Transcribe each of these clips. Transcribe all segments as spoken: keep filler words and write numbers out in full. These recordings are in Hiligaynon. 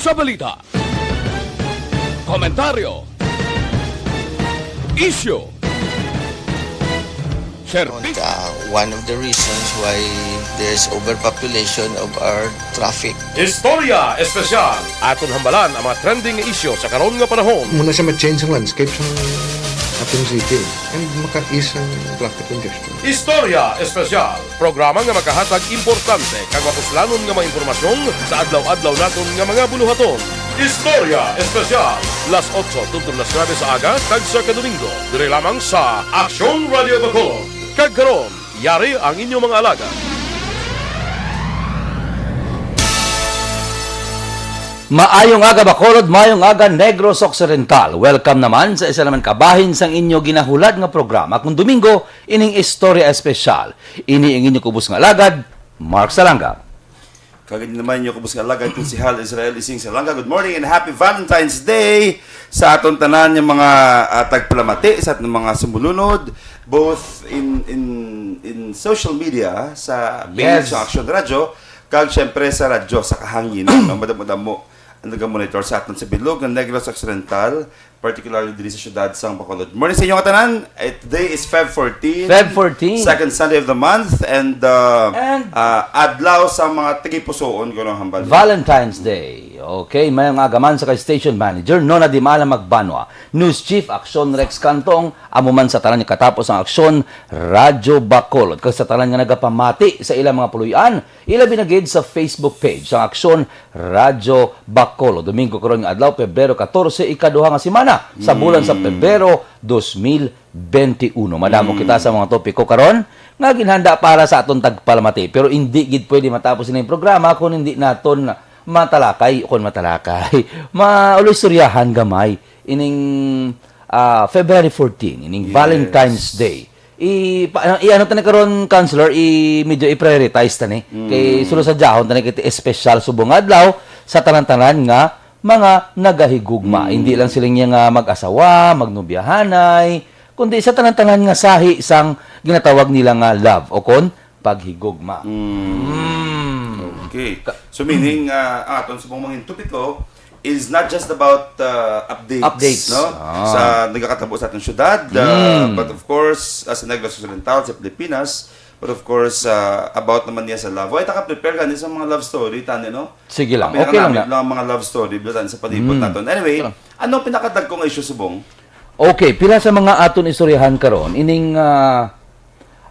Sa balita, komentaryo, isyu, serbisyo. Uh, one of the reasons why there's overpopulation of our traffic. Istorya Espesyal. Aton hambalan ang mga trending nga isyu sa karon nga panahon. Muna siya ma-change ang landscape sa ating city and maka-ease ang traffic congestion. Istorya Espesyal. Programa nga makahatag importante kag mapuslanon nga mga impormasyon sa adlaw-adlaw naton nga mga buluhaton. Istorya Espesyal. Las otso tubtob las nuebe sa aga kag sa Kadomingo, diri lamang sa Aksyon Radio Bacolod. Kag karon, yari ang inyo mga alagad. Maayong aga, Bacolod, maayong aga, Negros Occidental. Welcome naman sa isa naman kabahin sang inyo ginahulad nga programa kung Domingo, ining Istorya Espesyal. Ini ang inyo kubos nga alagad, Mark Salanga. Kag ini naman inyo kubos nga alagad, Konsehal Israel Ising Salanga. Good morning and happy Valentine's Day sa aton tanan nga mga ah, tagpalamati, sa aton mga sumulunod, both in in in social media, sa page Yes. sa Action Radio, kag syempre sa radyo, sa kahanginan, no? Madamo-damo ang nagamonitor sa aton sa bilog ng Negros Occidental, particularly diri sa syudad sang Bacolod. Morning sa inyo nga tanan. Eh, today is Feb fourteen, Feb fourteen. Second Sunday of the month, and, uh, And uh, adlaw sa mga tagipusoon, kuno hambal. Valentine's Day. Okay, may nga agaman sa kay station manager, Nona Dimala Magbanwa, news chief, Aksyon Rex Cantong, amo man sa tanan nga katapos ang Aksyon, Radyo Bacolod, kag sa tanan nga nagapamati sa ilang mga puloy-an, ilabi na gid sa Facebook page sang Aksyon, Radyo Bacolod. Domingo karon nga adlaw, Pebrero katorse, ikaduha nga semana sa bulan sa Pebrero dos mil benti uno. Madamo kita sa mga topiko karon nga ginhanda para sa aton tagpalamati. Pero hindi gid pwede matapos ining programa kung hindi naton matalakay, kung matalakay, maulistoryahan gamay ining ah, February fourteen, ining Yes. Valentine's Day. I, pa, i ano tani karon, Counselor, i medyo i-prioritize tani. Kay sulo sa jahon tani kay espesyal subong adlaw sa tanan-tanan nga mga nagahigugma. Hindi lang sila niya nga mag-asawa, magnobyahanay, kundi sa tanan-tanan nga sahi sang ginatawag nila nga love o kon paghigugma. Mm. Okay. So meaning, ah, ang aton subong mga topiko is not just about uh, updates, Updates. No? Ah. Sa nagakatabo sa ating syudad, uh, but of course, as a Negros Occidental sa Pilipinas, but of course, uh, about naman niya sa love. Ay, taka-prepare gani sa mga love story, tani, no? Sige lang. Ang Okay lang pinakanami na. Lang ang mga love story, bisan sa palibot naton. Anyway, Sure. Anong pinakadagko nga issue subong? Okay, pila sa mga aton istoryahan karon ining ah,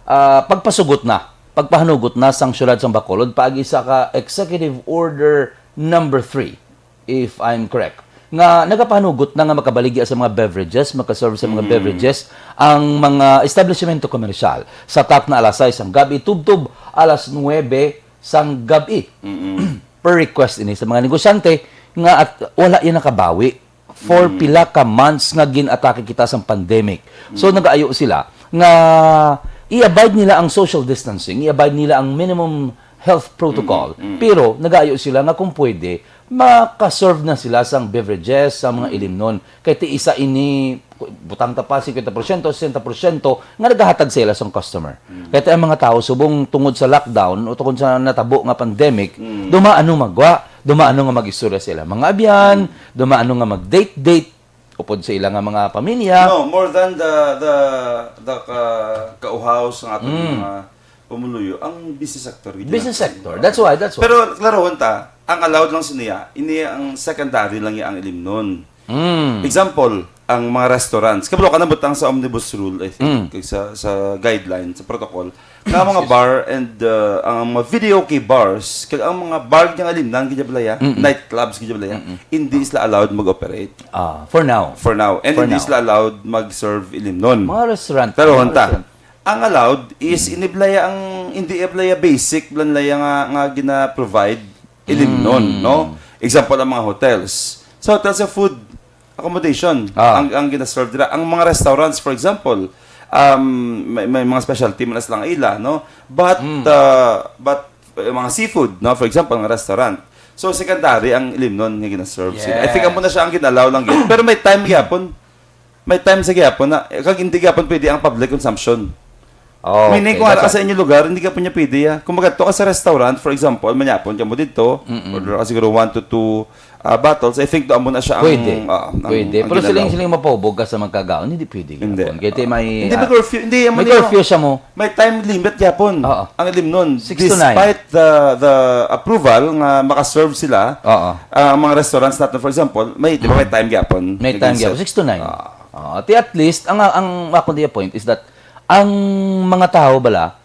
ah, pagpasugot na, pagpahanugot na sang siyudad sang Bacolod paagi sa ka Executive Order number three, if I'm correct, nga nagapahanugot na nga makabaligya sa mga beverages, makaserve sa mga beverages ang mga establishmento komersyal sa takna alas sais sang gabi tubtob alas nuebe sang gabi. Per request ini sa mga negosyante nga at wala yan nakabawi for pila ka months nga gin-atake kita sang pandemic. So nagaayo sila nga i-abide nila ang social distancing, i-abide nila ang minimum health protocol, pero nagaayo sila nga kung pwede makaserve na sila sang beverages sa mga ilimnon. Kay ti isa ini butang ta pa fifty percent, sixty percent nga nagahatag sa ila sang customer. Kay ti ang mga tao subong tungod sa lockdown o tungod sa natabo nga pandemic, dumaano magwa, dumaano nga mag-istorya sa ila mga abyan, dumaano nga mag-date-date upod sa ila nga mga pamilya. No, more than the the the ka, kauhaw sa aton mga pumuluyo, ang business sector gid. Business sector. That's why, that's why. Pero klarohon ta, ang allowed lang siniya, ini ang secondary lang niya ang ilimnon. Mm. Example, ang mga restaurants. Kabalo ka na butang sa omnibus rule, I think, sa sa guideline, sa protocol. Nga mga bar and uh, ang mga video key bars, kag ang mga bar nga alimnan gid balaya, nightclubs gid balaya, hindi sila allowed mag-operate Ah, for now. for now. And For hindi now. Sila allowed mag-serve ilimnon. Mga restaurant. Pero mga honta, restaurant. Ang allowed is iniblaya ang hindi iblaya basic lang laya nga, nga gina-provide ilimnon, Mm. no? Example ang mga hotels. Sa hotels sa food accommodation Ah. ang ang gina-serve dira. Ang mga restaurants, for example, um, may, may mga specialty man lang ila, no? But Mm. uh, but uh, mga seafood, no? For example, ang restaurant. So secondary ang ilimnon nga gina-serve sila. I think Yes. Amo na siya ang gina-allow lang gyud. Pero may time gyapon. May time sa gyapon na eh, kag hindi gyapon pwede ang public consumption. Oh, Meaning, okay, kung ara that's sa inyo lugar, hindi ka po niya pwede, ah. Kung magadto ka sa restaurant, for example, manyapon ka mo dito, Mm-mm. order ka siguro one to two, ah, bottles, I think doon mo na siya ang, Pwede. ah, ang, Pwede. ang Pero ginalaw. siling-siling mapahubog ka sa magkagaon, hindi pwede Hindi. gyapon. Kaya may, Hindi, ah, may curfew. Hindi, may ano, curfew siya mo. may time limit gyapon. Oo. Ang ilim nun, Six to nine. despite the, the approval nga makaserve sila, Oo. ah, ang mga restaurants natin, for example, may, di ba, may time gyapon? May time Nag-set. gyapon. Six to nine. Ah. Oo. Ti at least, ang, ang ako diya point is that ang mga tao bala,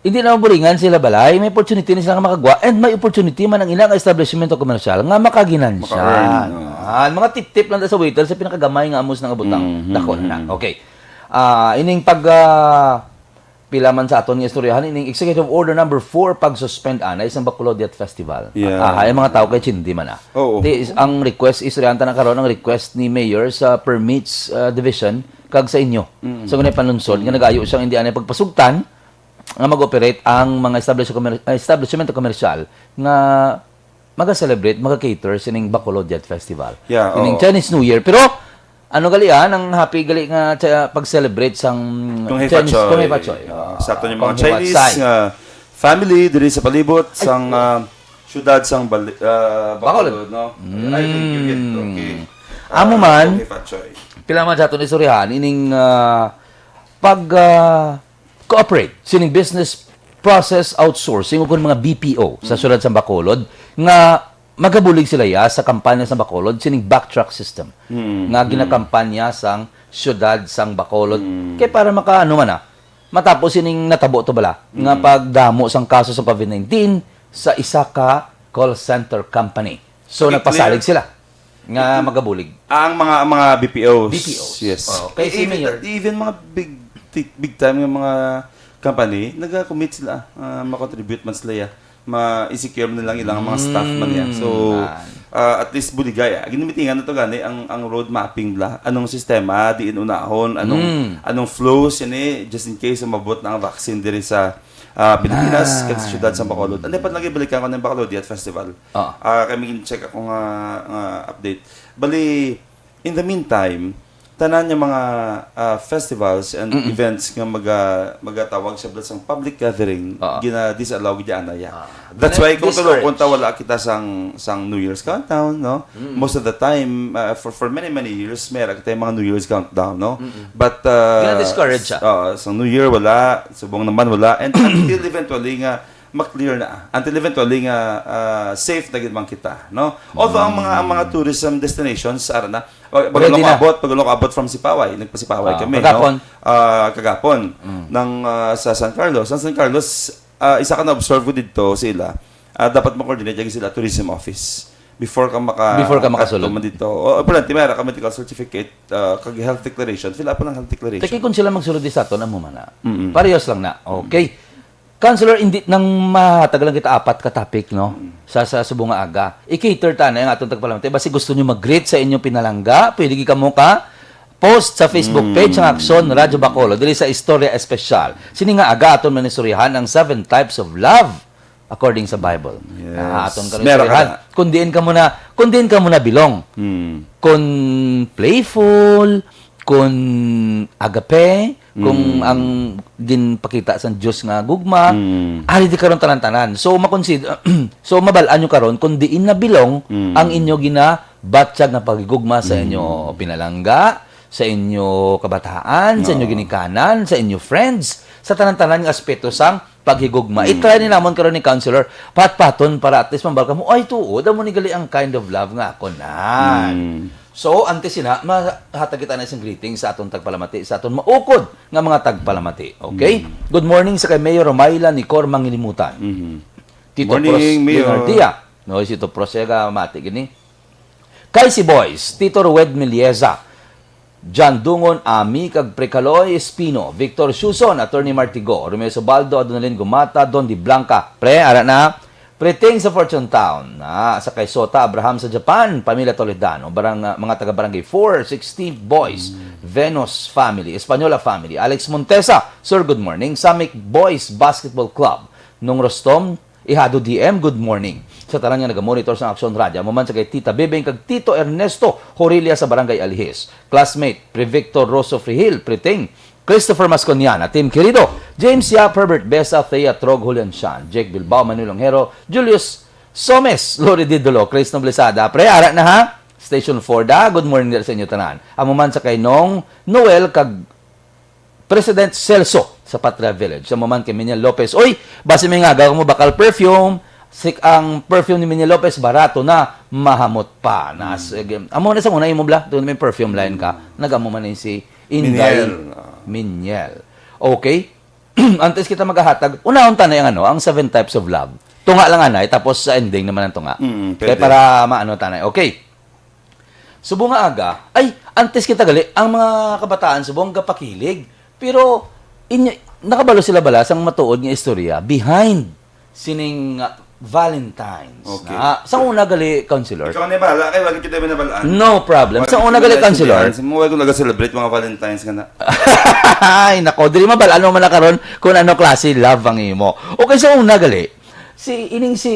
hindi na maburingan sila balay, may opportunity na sila nga makagwa, and may opportunity man ang ilang establishment o komersyal nga makaginansya. Maka-earn, oo. Ah, mga tip-tip lang ta sa waiter sa pinakagamay nga amos nga butang. Mhm, Dako na na. mhm. Okay. Ah, ining pag, ah, pila man sa aton nga istoryahan, ining Executive Order number four, pag-suspend anay sang Bacolod Yacht Festival. Yeah. Ah, ay mga tao kay Chindi man, ah. Oo. Ti, is, ang request, istoryahan ta na karon ang request ni Mayor sa Permits, ah, Division kag sa inyo. Mm. So, ganay panlunsod nga nagayo siya hindi anay pagpasugtan nga mag-operate ang mga establish-, commer-, establishment commercial nga maga-celebrate, maga-cater sining Bacolod Yacht Festival. Yeah, Sining oo. Chinese New Year. Pero, ano gali, ah, nang happy gali nga cha-, pag-celebrate sang Kung Chinese, Hifachoy. Kung Hifachoy. Ah, sa aton yung mga Kung Chinese Hifachoy. nga family diri sa palibot sang, ah, syudad sang Bali-, ah, Bacolod. Bacolod, no? Mm. Ay, thank you, Git. Okay. Amo Ah, man, Kung Hifachoy. pila man sa aton istoryahan, ining, ah, pag, ah, cooperate sining business process outsourcing o kun mga B P O sa Mm. siyudad sa Bacolod nga magabulig sila ya sa kampanya sa Bacolod sining backtrack system Mm, nga mm. ginakampanya sang siyudad sang Bacolod. Mm. Kay para maka, ano man, ah, matapos sining natabo to bala nga Mm. pagdamo sang kaso sa covid nineteen sa isa ka call center company. So, To be nagpasalig clear, sila nga Ito, magabulig. Ang mga, mga B P Os. B P Os. Yes. Oo. Kay si Even, Mayor. even mga big, ti-, big time nga mga company, naga-commit sila, ah, ma-contribute man sila, ya. Ma-insecure man nilang ilang mga staff man, ya. So, Mm. ah, at least buligay, ah. Ginamitingan na to gani ang, ang road mapping bla. Anong sistema, diin unahon, anong, Mm. anong flow sini, just in case umabot na ang vaccine diri sa, ah, Pilipinas, Ah. kag sa siyudad sa Bacolod. Ano pa lagi balikan ko ng Bacolod Yacht Festival? Oo. Ah, kami gin-check ako nga, nga update. Bali, in the meantime, tanan nga mga, ah, festivals and Mm-mm. events nga maga-, magatawag sa sang public gathering, Oo. gina-disallow gid ana, ya. Ah, That's gina-, why kung discourage. tulokon ta, wala kita sang, sang New Year's countdown, no? Mm. Most of the time, ah, for, for many, many years, meron kita yung mga New Year's countdown, no? Mm-mm. But, ah, Gina-discourage siya. s-, ah, sang New Year, wala. Subong naman, wala. And until eventually nga, ma-clear na. Until eventually nga, ah, safe na gid man kita, no? Although ang mga, ang mga Mm. tourism destinations, ara na, pag, pag Ready na. abot, pag abot from Sipaway, nagpasipaway Ah, kami, kagapon. no? Ah, kagapon, Mm. ng, ah, sa San Carlos. Ang San Carlos, ah, isa ka na-observe ko dito sila, ah, dapat ma-coordinate yung sila tourism office before ka maka-, Before ka makasulod. adto man dito. O, pala, timera ka medical certificate, ah, kag health declaration, fill up ng health declaration. Kay kung sila magsulod di sa aton, amo man na. Mm-mm. Parehas lang na. Okay. Councilor, hindi nang mahatag lang kita apat ka topic, no? Mm. Sa, sa subong nga aga. I-cater ta na ang atong tagpalamati. Basi gusto nyo mag-greet sa inyong pinalangga, pwede gid kamo ka post sa Facebook Mm. page ng Aksyon Radyo Bacolod diri sa Istorya Espesyal. Sini nga aga aton manistoryahan ang seven types of love according sa Bible. Yes. Ah, aton karon Meron istoryahan. ka na. Kung diin ka muna, kung diin ka muna belong. Mm. Kung playful, kung agape, kung Mm. ang ginpakita sa Dios nga gugma, Mm. ari di karon tanan-tanan. So, makonsid-, so, mabal-an nyo karon kung diin na belong Mm. ang inyo ginabatyag nga paghigugma sa Mm. inyo pinalangga, sa inyo kabataan, sa inyo Oo. ginikanan, sa inyo friends, sa tanan-tanan nga aspeto sang paghigugma. Mm. I-try ni namon karon ni Counselor, patpaton para at least mambal ka mo, "Ay, tuod, amo ni gali ang kind of love nga ako na." Mm. So, antes sina, mahatag kita na isang greeting sa aton tagpalamati, sa aton maukod nga mga tagpalamati. Okay? Mm. Good morning sa kay Mayor Romayla Nicor Mangilimutan. Mhm. Tito Morning, Pros Mayor. Leonardia. No, si Tito Pros, siya ka mati gini. Kay si Boys, Tito Rued Milieza, John Dungon, Ami, kag Precaloy Espino, Victor Suson, Attorney Martigo, Romeo Subaldo, Adonalyn Gumata, Don Di Blanca. Pre, ara na. Preting sa Fortune Town, na sa kay Sota Abraham sa Japan, Pamilya Toledano, barang-, mga taga Barangay four sixteen Boys, Mm. Venus family, Española family, Alex Montesa, Sir, good morning, Samic Boys Basketball Club, Nung Rostom, Ihado D M, good morning. Sa tanan nga nagamonitor sa Aksyon Radyo, amo man sa kay Tita Bebeng kag Tito Ernesto Horilla sa Barangay Alihis. Classmate, Pre Victor Rosso Frihil, Priting, Christopher Masconiana, Team Querido, James Yap, Herbert Besa, Thea Trog, Julian Shan, Jake Bilbao, Manuel Longhero, Julius Somes, Lori Didulo, Chris Noblesada. Pre, ara na ha? Station four da. Good morning dira sa inyo tanan. Amo man sa kay Nong Noel kag President Celso sa Patria Village. Amo man kay Miniel Lopez. Oy, basi may ngagaw mo bakal perfume. Sik ang perfume ni Miniel Lopez, barato na, mahamot pa. Na, sige. Amo na sa una imo bla, doon may perfume line ka. Nagamo man ni si Inday Miniel. Ah. Miniel. Okay. Antes kita magahatag, unahon ta na yung ano, ang seven types of love. Tunga lang anay, tapos sa ending naman ang tunga. Mm, kaya pwede. Para maano ta na. Okay. Subong nga aga, ay, antes kita gali, ang mga kabataan subong gapakilig. Pero, inyo, nakabalo sila bala sang matuod nga istorya behind sining, ah, Valentine's. Okay. Na, sa una gali, counselor. Ikaw na bahala, kay wag kita binabalaan. No problem. Wag sa una kita gali, counselor. Sa mga wag nag-celebrate mga Valentine's nga na. Ay, nako, dili mabalaan mo man na karon kung ano klase love ang imo. Okay, sa una gali, si, ining si,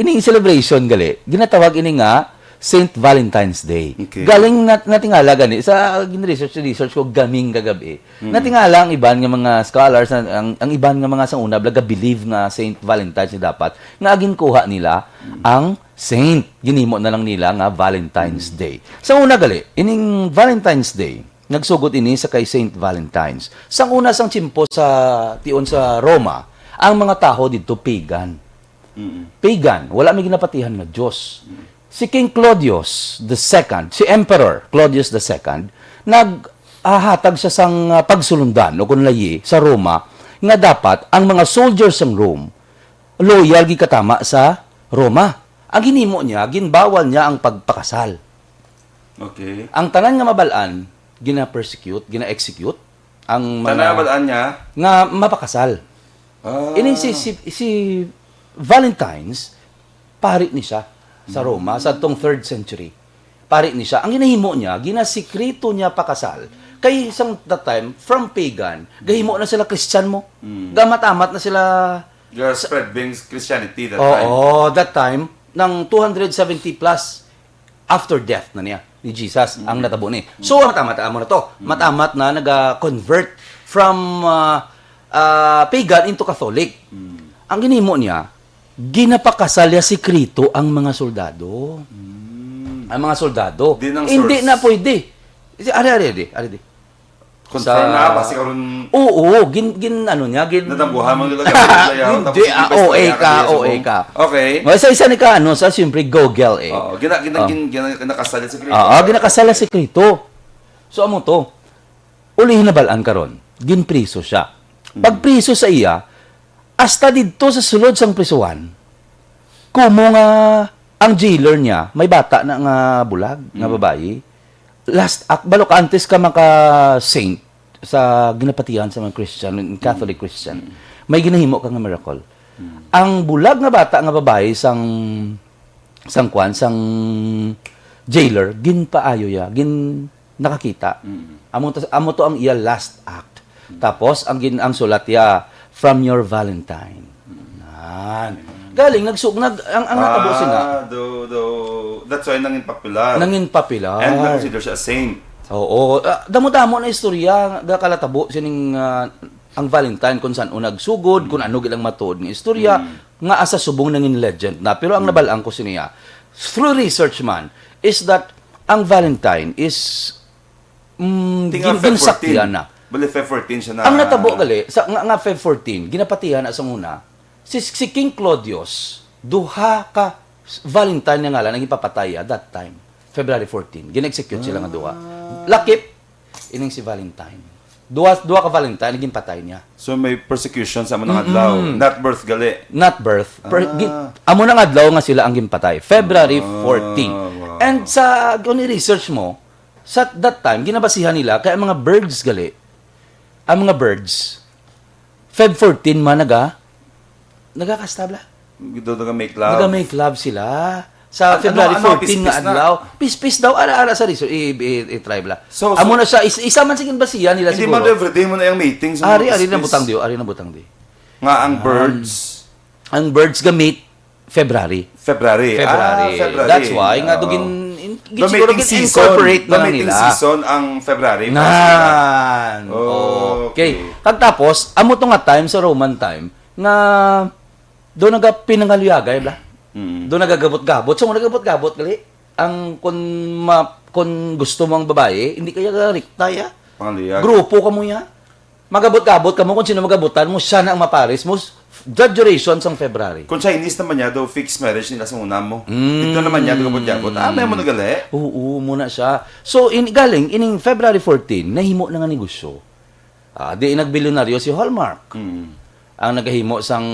ining celebration gali, ginatawag ini nga Saint Valentine's Day. Okay. Galing nat-, natingala gani sa gin-research, research ko gaming kagabi. Mm. Natingala ang iban nga mga scholars, ang, ang, ang iban nga mga sang una, bala, ga-believe nga Saint Valentine's ni dapat, nga ginkuha nila ang saint. Ginhimo na lang nila nga Valentine's Day. Sa una gali, ining Valentine's Day, nagsugod ini sa kay Saint Valentine's. Sang una sang tiyempo sa, tion sa Roma, ang mga tawo didto pagan. Mm. Pagan, wala may ginapatihan nga Dios. Mm. Si King Claudius the second, si Emperor Claudius the second, naghahatag siya sang, ah, pagsulundan o kun layi sa Roma nga dapat ang mga soldiers sang Rome loyal gid katama sa Roma. Ang ginhimo niya, ginbawal niya ang pagpakasal. Okay. Ang tanan nga mabal-an, gina-persecute, gina-execute ang mga Tanan nga mabal-an niya? Nga mapakasal. Ah. Ini si, si, si Valentine's, pari ni siya sa Roma, sa tong third century. Pari ni siya. Ang ginahimo niya, ginasikreto niya pakasal. Kay sang that time, from pagan, gahimo na sila Christian mo. Mm. Gamat-amat na sila They are sa spreading Christianity that time. Oo, that time, nang two hundred seventy plus after death na niya ni Jesus ang natabo ni. So, matamat amo na to. Matamat na naga-convert from, ah, ah, pagan into Catholic. Mm. Ang ginhimo niya, ginapakasal niya sikrito ang mga soldado. Mm. Ang mga soldado. Di nang Hindi source. Na pwede. Ari, ari, ari, ari, di. Confirm Sa na, basi karon Oo, gin, gin, ano niya, gin Nadambuhan mo nila, ganun, layaw, tapos Hindi, ah, ipipwesto O A niya, ka, kasi O A subong ka. Okay. Well, sa isa ni ka, ano, sa, siyempre, Google, eh. Oo, gina-, gina-, Oh. gin-, gina-, ginakasal sa sikreto. Oo, ginakasal sa sikreto. So, amo to. Uli hinabal-an karon, ginpriso siya. Mm. Pagpriso sa iya, hasta didto sa sulod sang prisuhan, kumo nga ang jailer niya, may bata na nga bulag, nga Mm. babayi, last act, balo ka antes ka maka-saint sa ginapatihan sa mga Christian, Catholic Mm. Christian, Mm. may ginahimo ka nga miracle. Mm. Ang bulag nga bata nga babayi sang, sang kwan, sang jailer, ginpaayo ya, gin-, nakakita. Mm. Amo to, amo to ang iya last act. Mm. Tapos, ang gin-, ang sulat ya, "From your Valentine." Mm. Nan. Galing, nagsug-, nag-, ang, ang natabo sina. Ah, do, do, that's why nangin popular. Nangin popular. And na-consider siya a saint. Oo. Ah, damo-damo na istorya nga kalatabo sining, ah, ang Valentine, kung saan o nagsugod, Mm. kung ano gid ang matuod nga istorya, Mm. nga asa subong nangin legend na. Pero ang Mm. nabal-an ko siniya, through research man, is that ang Valentine is, mm, Tinga gin-, Feb ginsakyan fourteen. Na. Bali, Feb fourteen siya na. Ang natabo gali, sa, nga, nga Feb fourteen, ginapatihan na sa una, si, si King Claudius, duha ka Valentine nga ngalan ang ipapatay, ah, that time, February fourteen. Gin-execute sila nga duha. Ah. Lakip, ining si Valentine. Duha, duha ka Valentine ang ginpatay niya. So, may persecution sa amo nga Mm-mm. adlaw. Not birth gali. Not birth. Per-, Ah. gi-, amo nga adlaw nga sila ang ginpatay. February Ah, fourteen. Wow. And sa, kung i-research mo, sa that time, ginabasihan nila kay ang mga birds gali. Ang mga birds, Feb fourteen man naga, nagakastabla. Daw naga-make love. Naga-make love sila. Sa At ano, February ano, fourteen nga pispis na? Adlaw, pispis daw, ara-ara sa research, i-, i-, i-try bala. So, Amo so, na siya, is-, isa man sa ginbasihan nila Hindi siguro. Man everyday mo na yung mating sa mga Ari, ari na pispis. Butang diyo, ari na butang di. Nga ang Um, birds. Ang birds gamit, February. February. February. Ah, February. That's why nga Oo. Dugin Dominating season. Incorporate na lang nila. Dominating season ang February. Nan. Oh, okay. Okay. Kag tapos, amo to nga time sa Roman time nga do nagapinangaluyagay, bla. Mm. Do nagagabot-gabot. So, nagabot-gabot gali. Ang kun ma, kun gusto mo ang babae, hindi kaya rekta ya. Pangaluyag. Grupo kamo ya. Magabot-gabot kamo kung sino magabutan mo, siya na ang mapares mo. The duration sang February. Kung Chinese naman niya, daw fixed marriage nila sa una mo. Mm. Dito naman niya, gabot-gabot. Ah, may mo nagali. Oo, muna siya. So, in, galing, ining February fourteen, nahimo na nga negosyo. Ah, di nagbilyonaryo si Hallmark. Mm. Ang nagahimo sang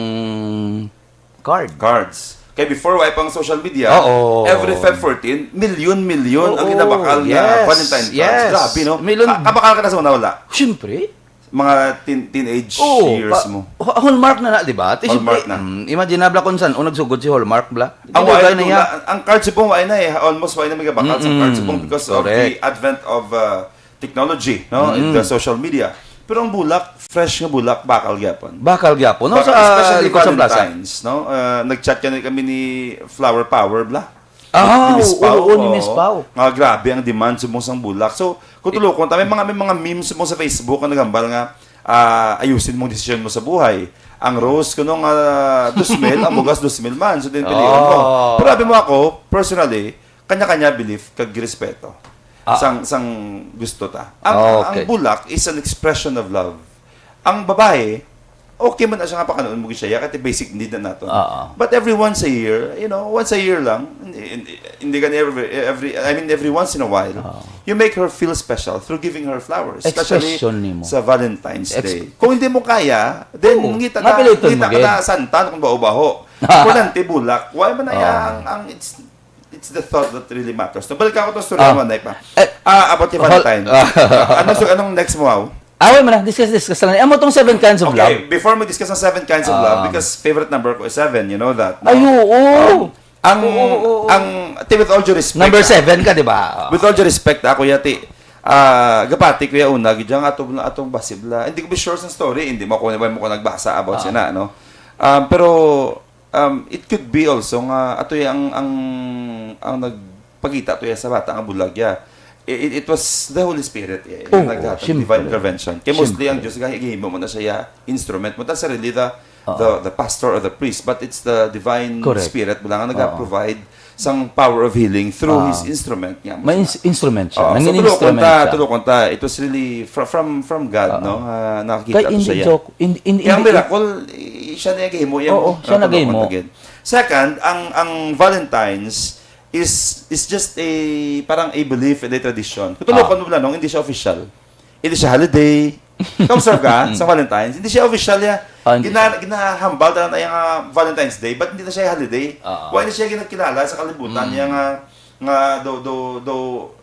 card. Cards. Kay before, wala pang social media, Oo. every Feb fourteen, milyon-milyon ang Oo, ginabakal nga yes, Valentine cards. Yes. Grabe, no? Milyon. Ah, kabakal ka na sa una, wala? Siyempre. Mga teen-, teenage Oo, years pa-, mo. Ha-, Hallmark na na, di ba? Ti, Hallmark siyempre, na. Mm, imagine na, bla, kung saan, o nagsugod si Hallmark, bla. Ang Tinugay wala na na, iya. Ang card subong wala na eh. Almost wala na may gabakal sa card Mm-mm. subong because of Correct. the advent of uh, technology, no? In Mm. the social media. Pero ang bulak, fresh nga bulak, bakal gyapon. Bakal gyapon, no? Bakal, Sa, especially likod sa plaza. Valentine's, no? Uh, nag-chat ka na kami ni Flower Power, bla? Ah, Ni Miss oo, Pao, oo, ni Miss oo. Pao. Nga grabe ang demand subong sang bulak. So, kung tulukon ta, may mga, may mga memes subong sa Facebook nga naghambal nga, ah, ayusin mong desisyon mo sa buhay. Ang rose, kuno nga, dos mil, ang bugas, dos mil man. So, din pilion mo. Oh. Pero sabi mo ako, personally, kanya-kanya belief kag respeto. Ah. Sang, sang gusto ta. Ang, Ah, ang okay. bulak is an expression of love. Ang babae, okay man na siya nga pakanon mo siya, kaya basic need na nato. Ah, ah. But every once a year, you know, once a year lang, hindi, hindi, hindi ka every, every, I mean, every once in a while, Ah. you make her feel special through giving her flowers. Especially Expression nimo. Sa Valentine's Ex- Day. Kung hindi mo kaya, then Oo. ngita Nga na, piliton ngita mo, ka gid. na Santa kung baho-baho. Importante bulak. Why man na Ah. ang, ang it's, it's the thought that really matters. No, balik ako to story Ah. mo, Nay, pa. Eh, Ah, about the hol- Valentine. Ah. Ano, so, anong next mo, aw? Away man na, discuss, discuss lang. Amo tong seven kinds of Okay, love. before mo discuss ang seven kinds of love, Um, because favorite number ko is seven, you know that, no? Ay, oo. Um, ang, Oo, oo, oo. ang, ti, with all due respect, Number ah, seven ka, di ba? With all due respect, ako yati, ah, gapati ko ya una, gid ang atong, atong basibla. Hindi ko be sure sa story, hindi mo ko, mo ko nagbasa about Ah. siya na, no? Um, pero, um, it could be also nga ato ya ang, ang, ang nagpakita to ya sa bata nga bulag ya. It, it, it was the Holy Spirit, eh, yung Oo, naghatag siyempre. divine intervention. Kay mostly Siyempre. ang Diyos, gahimo mo na siya, instrument mo. That's really the, Oo. the, the pastor or the priest, but it's the divine Correct. spirit mo lang ang Oo. nag-provide sang power of healing through Oo. his instrument nga mo May siya. ins-, instrument siya. Oo, Nangin so, tulukon instrument ta, siya. tulukon ta. It was really fr-, from, from God, Oo. no? Nga nakakita Kay to hindi siya. joke, hindi, hindi, Kaya ang hindi, miracle, i-, siya na yung gahimo, yung Oo, siya na tulukon gahimo. ta gid. Second, ang, ang Valentine's is, is just a, parang a belief and a tradition. Kung tulukon Ah. mo lang, no, hindi siya official. Hindi siya holiday. Ka-observe ka sa Valentine's? Hindi siya official ya. Ah, hindi Gina-, siya. ginahambal tanan ay nga Valentine's Day, but hindi na siya holiday. Ah. Why na siya ginakilala sa kalibutan Mm. niya nga, nga do, do, do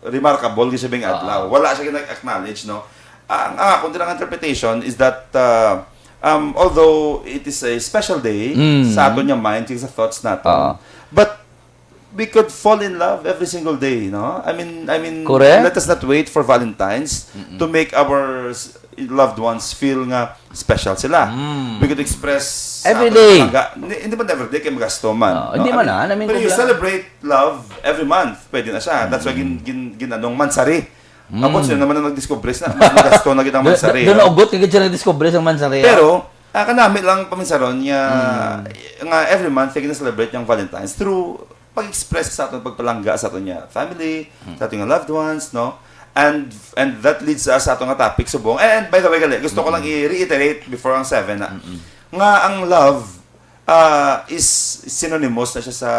remarkable gid siya bing Ah. adlaw? Wala siya ginag-acknowledge, no? Ang, ang akong lang interpretation is that, uh, um, although it is a special day Mm. sa aton nga mind, sa thoughts nato, Ah. but we could fall in love every single day, no? I mean, I mean, Correct. let us not wait for Valentine's Mm-mm. to make our s-, loved ones feel nga special sila. Mm. We could express sa Every aton day. nga, hindi, hindi man every day kay magasto man, Ah, no? hindi I man, mean, ah, I mean, pero kung you lang celebrate love every month, pwede na siya. That's why Mm. gin-, gin-, ginanong mansari. Mm. Abot sila naman ang nagdiscover na mas magasto na gid ang Do-, mansari, do-, do no? naugot kay gid siya nagdiscover sa mansari, ah. Pero, ah, kanami lang paminsaron nga, Mm. nga every month, they gina-celebrate yung Valentine's through pag-express sa aton pagpalangga sa aton nga family, Hmm. sa aton nga loved ones, no? And, and that leads us sa aton nga topic subong. And, and by the way, gali, gusto ko lang Mm-mm. i-reiterate before ang seven na, Mm-mm. nga ang love, ah, is synonymous na siya sa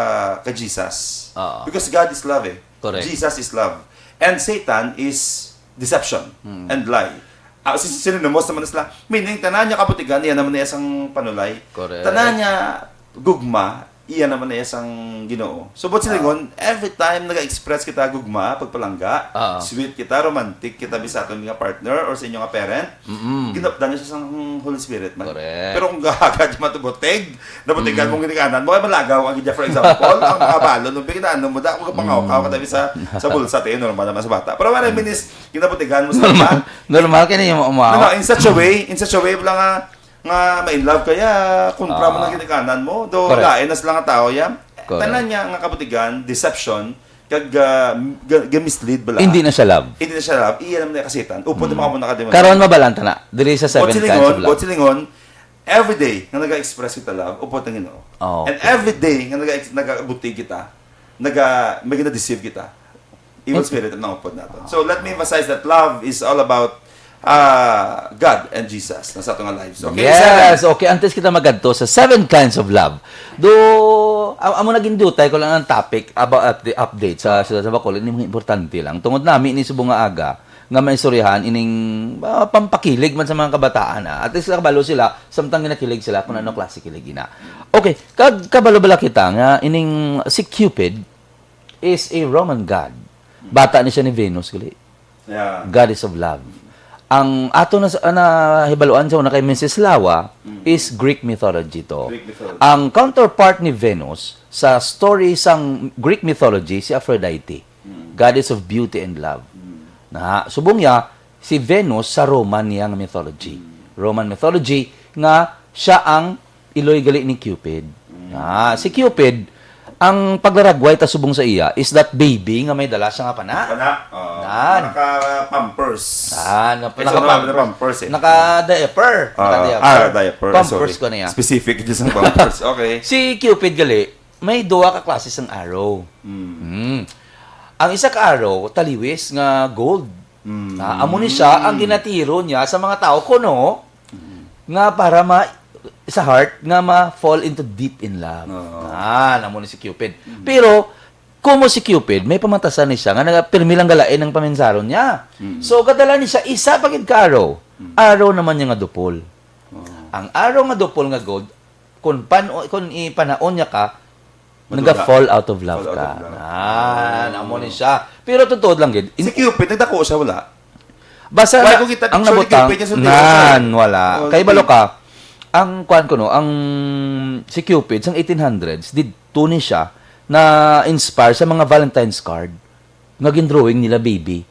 kay Jesus. Oo. Because God is love, eh. Correct. Jesus is love. And Satan is deception Mm. and lie. Ah, si-, synonymous naman sila. Meaning, tanan niya kabutigan, iya naman niya sang panulay. Correct. Tanan niya gugma, iya naman niya sang Ginoo. So, buot silingon, Ah. every time naga-express kita gugma, pagpalangga, Ah. sweet kita, romantic kita, bisan sa aton nga partner or sa inyo nga parent, Mm-mm. ginapdan niya siya sang Holy Spirit man. Correct. Pero kung gahagad siya matubutig, nabutigan Mm. mong ginikanan mo, kay malagaw ang gidya, for example, ang mga balon, nung pinano mo, da, kung pangaw-kaw ka, Mm. tabi sa, sa bulsa, tayo, normal naman sa bata. Pero what I mean is, ginabutigan mo sa Normal, iba. normal kini yung umaaw. No, no, in such a way, in such a way, wala nga, nga ma-in love kaya, kumpra mo Ah. ng ginikanan mo, do, Correct. lain na sila nga tao, ya. Correct. Tanan niya nga kabutigan, deception, kag ah, ga- ga-mislead bala. Hindi na siya love. Hindi na siya love. Iya naman na kasitan. Upod ang mga muna ka Karon mabalanta na. Diri sa seven kinds Botsilingon, of love. Botsilingon, every day nga nag-express kita love, upod ang Ginoo. Oh, And every day nga nag nagabuti kita, naga may gina-deceive kita. Evil spirit ang nangupod nato. So let me emphasize that love is all about uh, God and Jesus na sa ato nga lives. Okay, Yes, okay. Antes kita magadto sa seven kinds of love. Do, am- amo naging dutay ko lang ang topic about the update sa sa, sa Bacolod, ini mga importante lang. Tungod nami ni subong nga aga nga maistoryahan ining ah, pampakilig man sa mga kabataan ah. At least kabalo sila samtang ginakilig sila kung ano klase kilig ina. Okay, kag kabalo bala kita nga ining si Cupid is a Roman god. Bata ni siya ni Venus gali. Yeah. Goddess of love. Ang ato na, na hibaluan sa una kay Missus Lawa is Greek mythology to. Greek mythology. Ang counterpart ni Venus sa story sang Greek mythology si Aphrodite, goddess of beauty and love. Na subong niya si Venus sa Roman niya nga mythology. Roman mythology nga siya ang iloy gali ni Cupid. Ah, si Cupid, ang paglaragway ta subong sa iya is that baby nga may dala siya nga pana. Pana, uh, Nan. Naka-pampers. Ah, na, Eh, so, naka-pampers eh. Naka-diaper. Ah, Naka-diaper. ah, diaper. Pampers Sorry. Ko niya. Specific dyan sa pampers. Okay. Si Cupid gali, may duha ka klase sang arrow. Mm. Ang isa ka arrow, taliwis nga gold. Ah, amo ni siya ang ginatiro niya sa mga tao kuno nga para ma sa heart nga ma fall into deep in love. Oo. Ah, amo ni si Cupid. Pero kumo si Cupid, may pamatasan ni siya nga naga pirmi lang galain ang paminsaron niya. So gadala ni siya isa pa gid ka arrow. Arrow naman niya nga dupol. Ang arrow nga dupol nga gold, kung pan kung ipanaon niya ka, Madula. Naga-fall out of love Fall out ka. Of love. Ah, namo ni siya. Pero totoo lang gid. Si Cupid, nagdako siya, wala? Basta Why na- kung kita ang picture ni nabutang, Cupid, yung sa nan, Cupid? Wala. Oh, Kay balo Cupid. Ka, ang kuan ko no, ang si Cupid sang eighteen hundreds, didto ni siya na inspire sa mga Valentine's card nga gindrawing nila baby.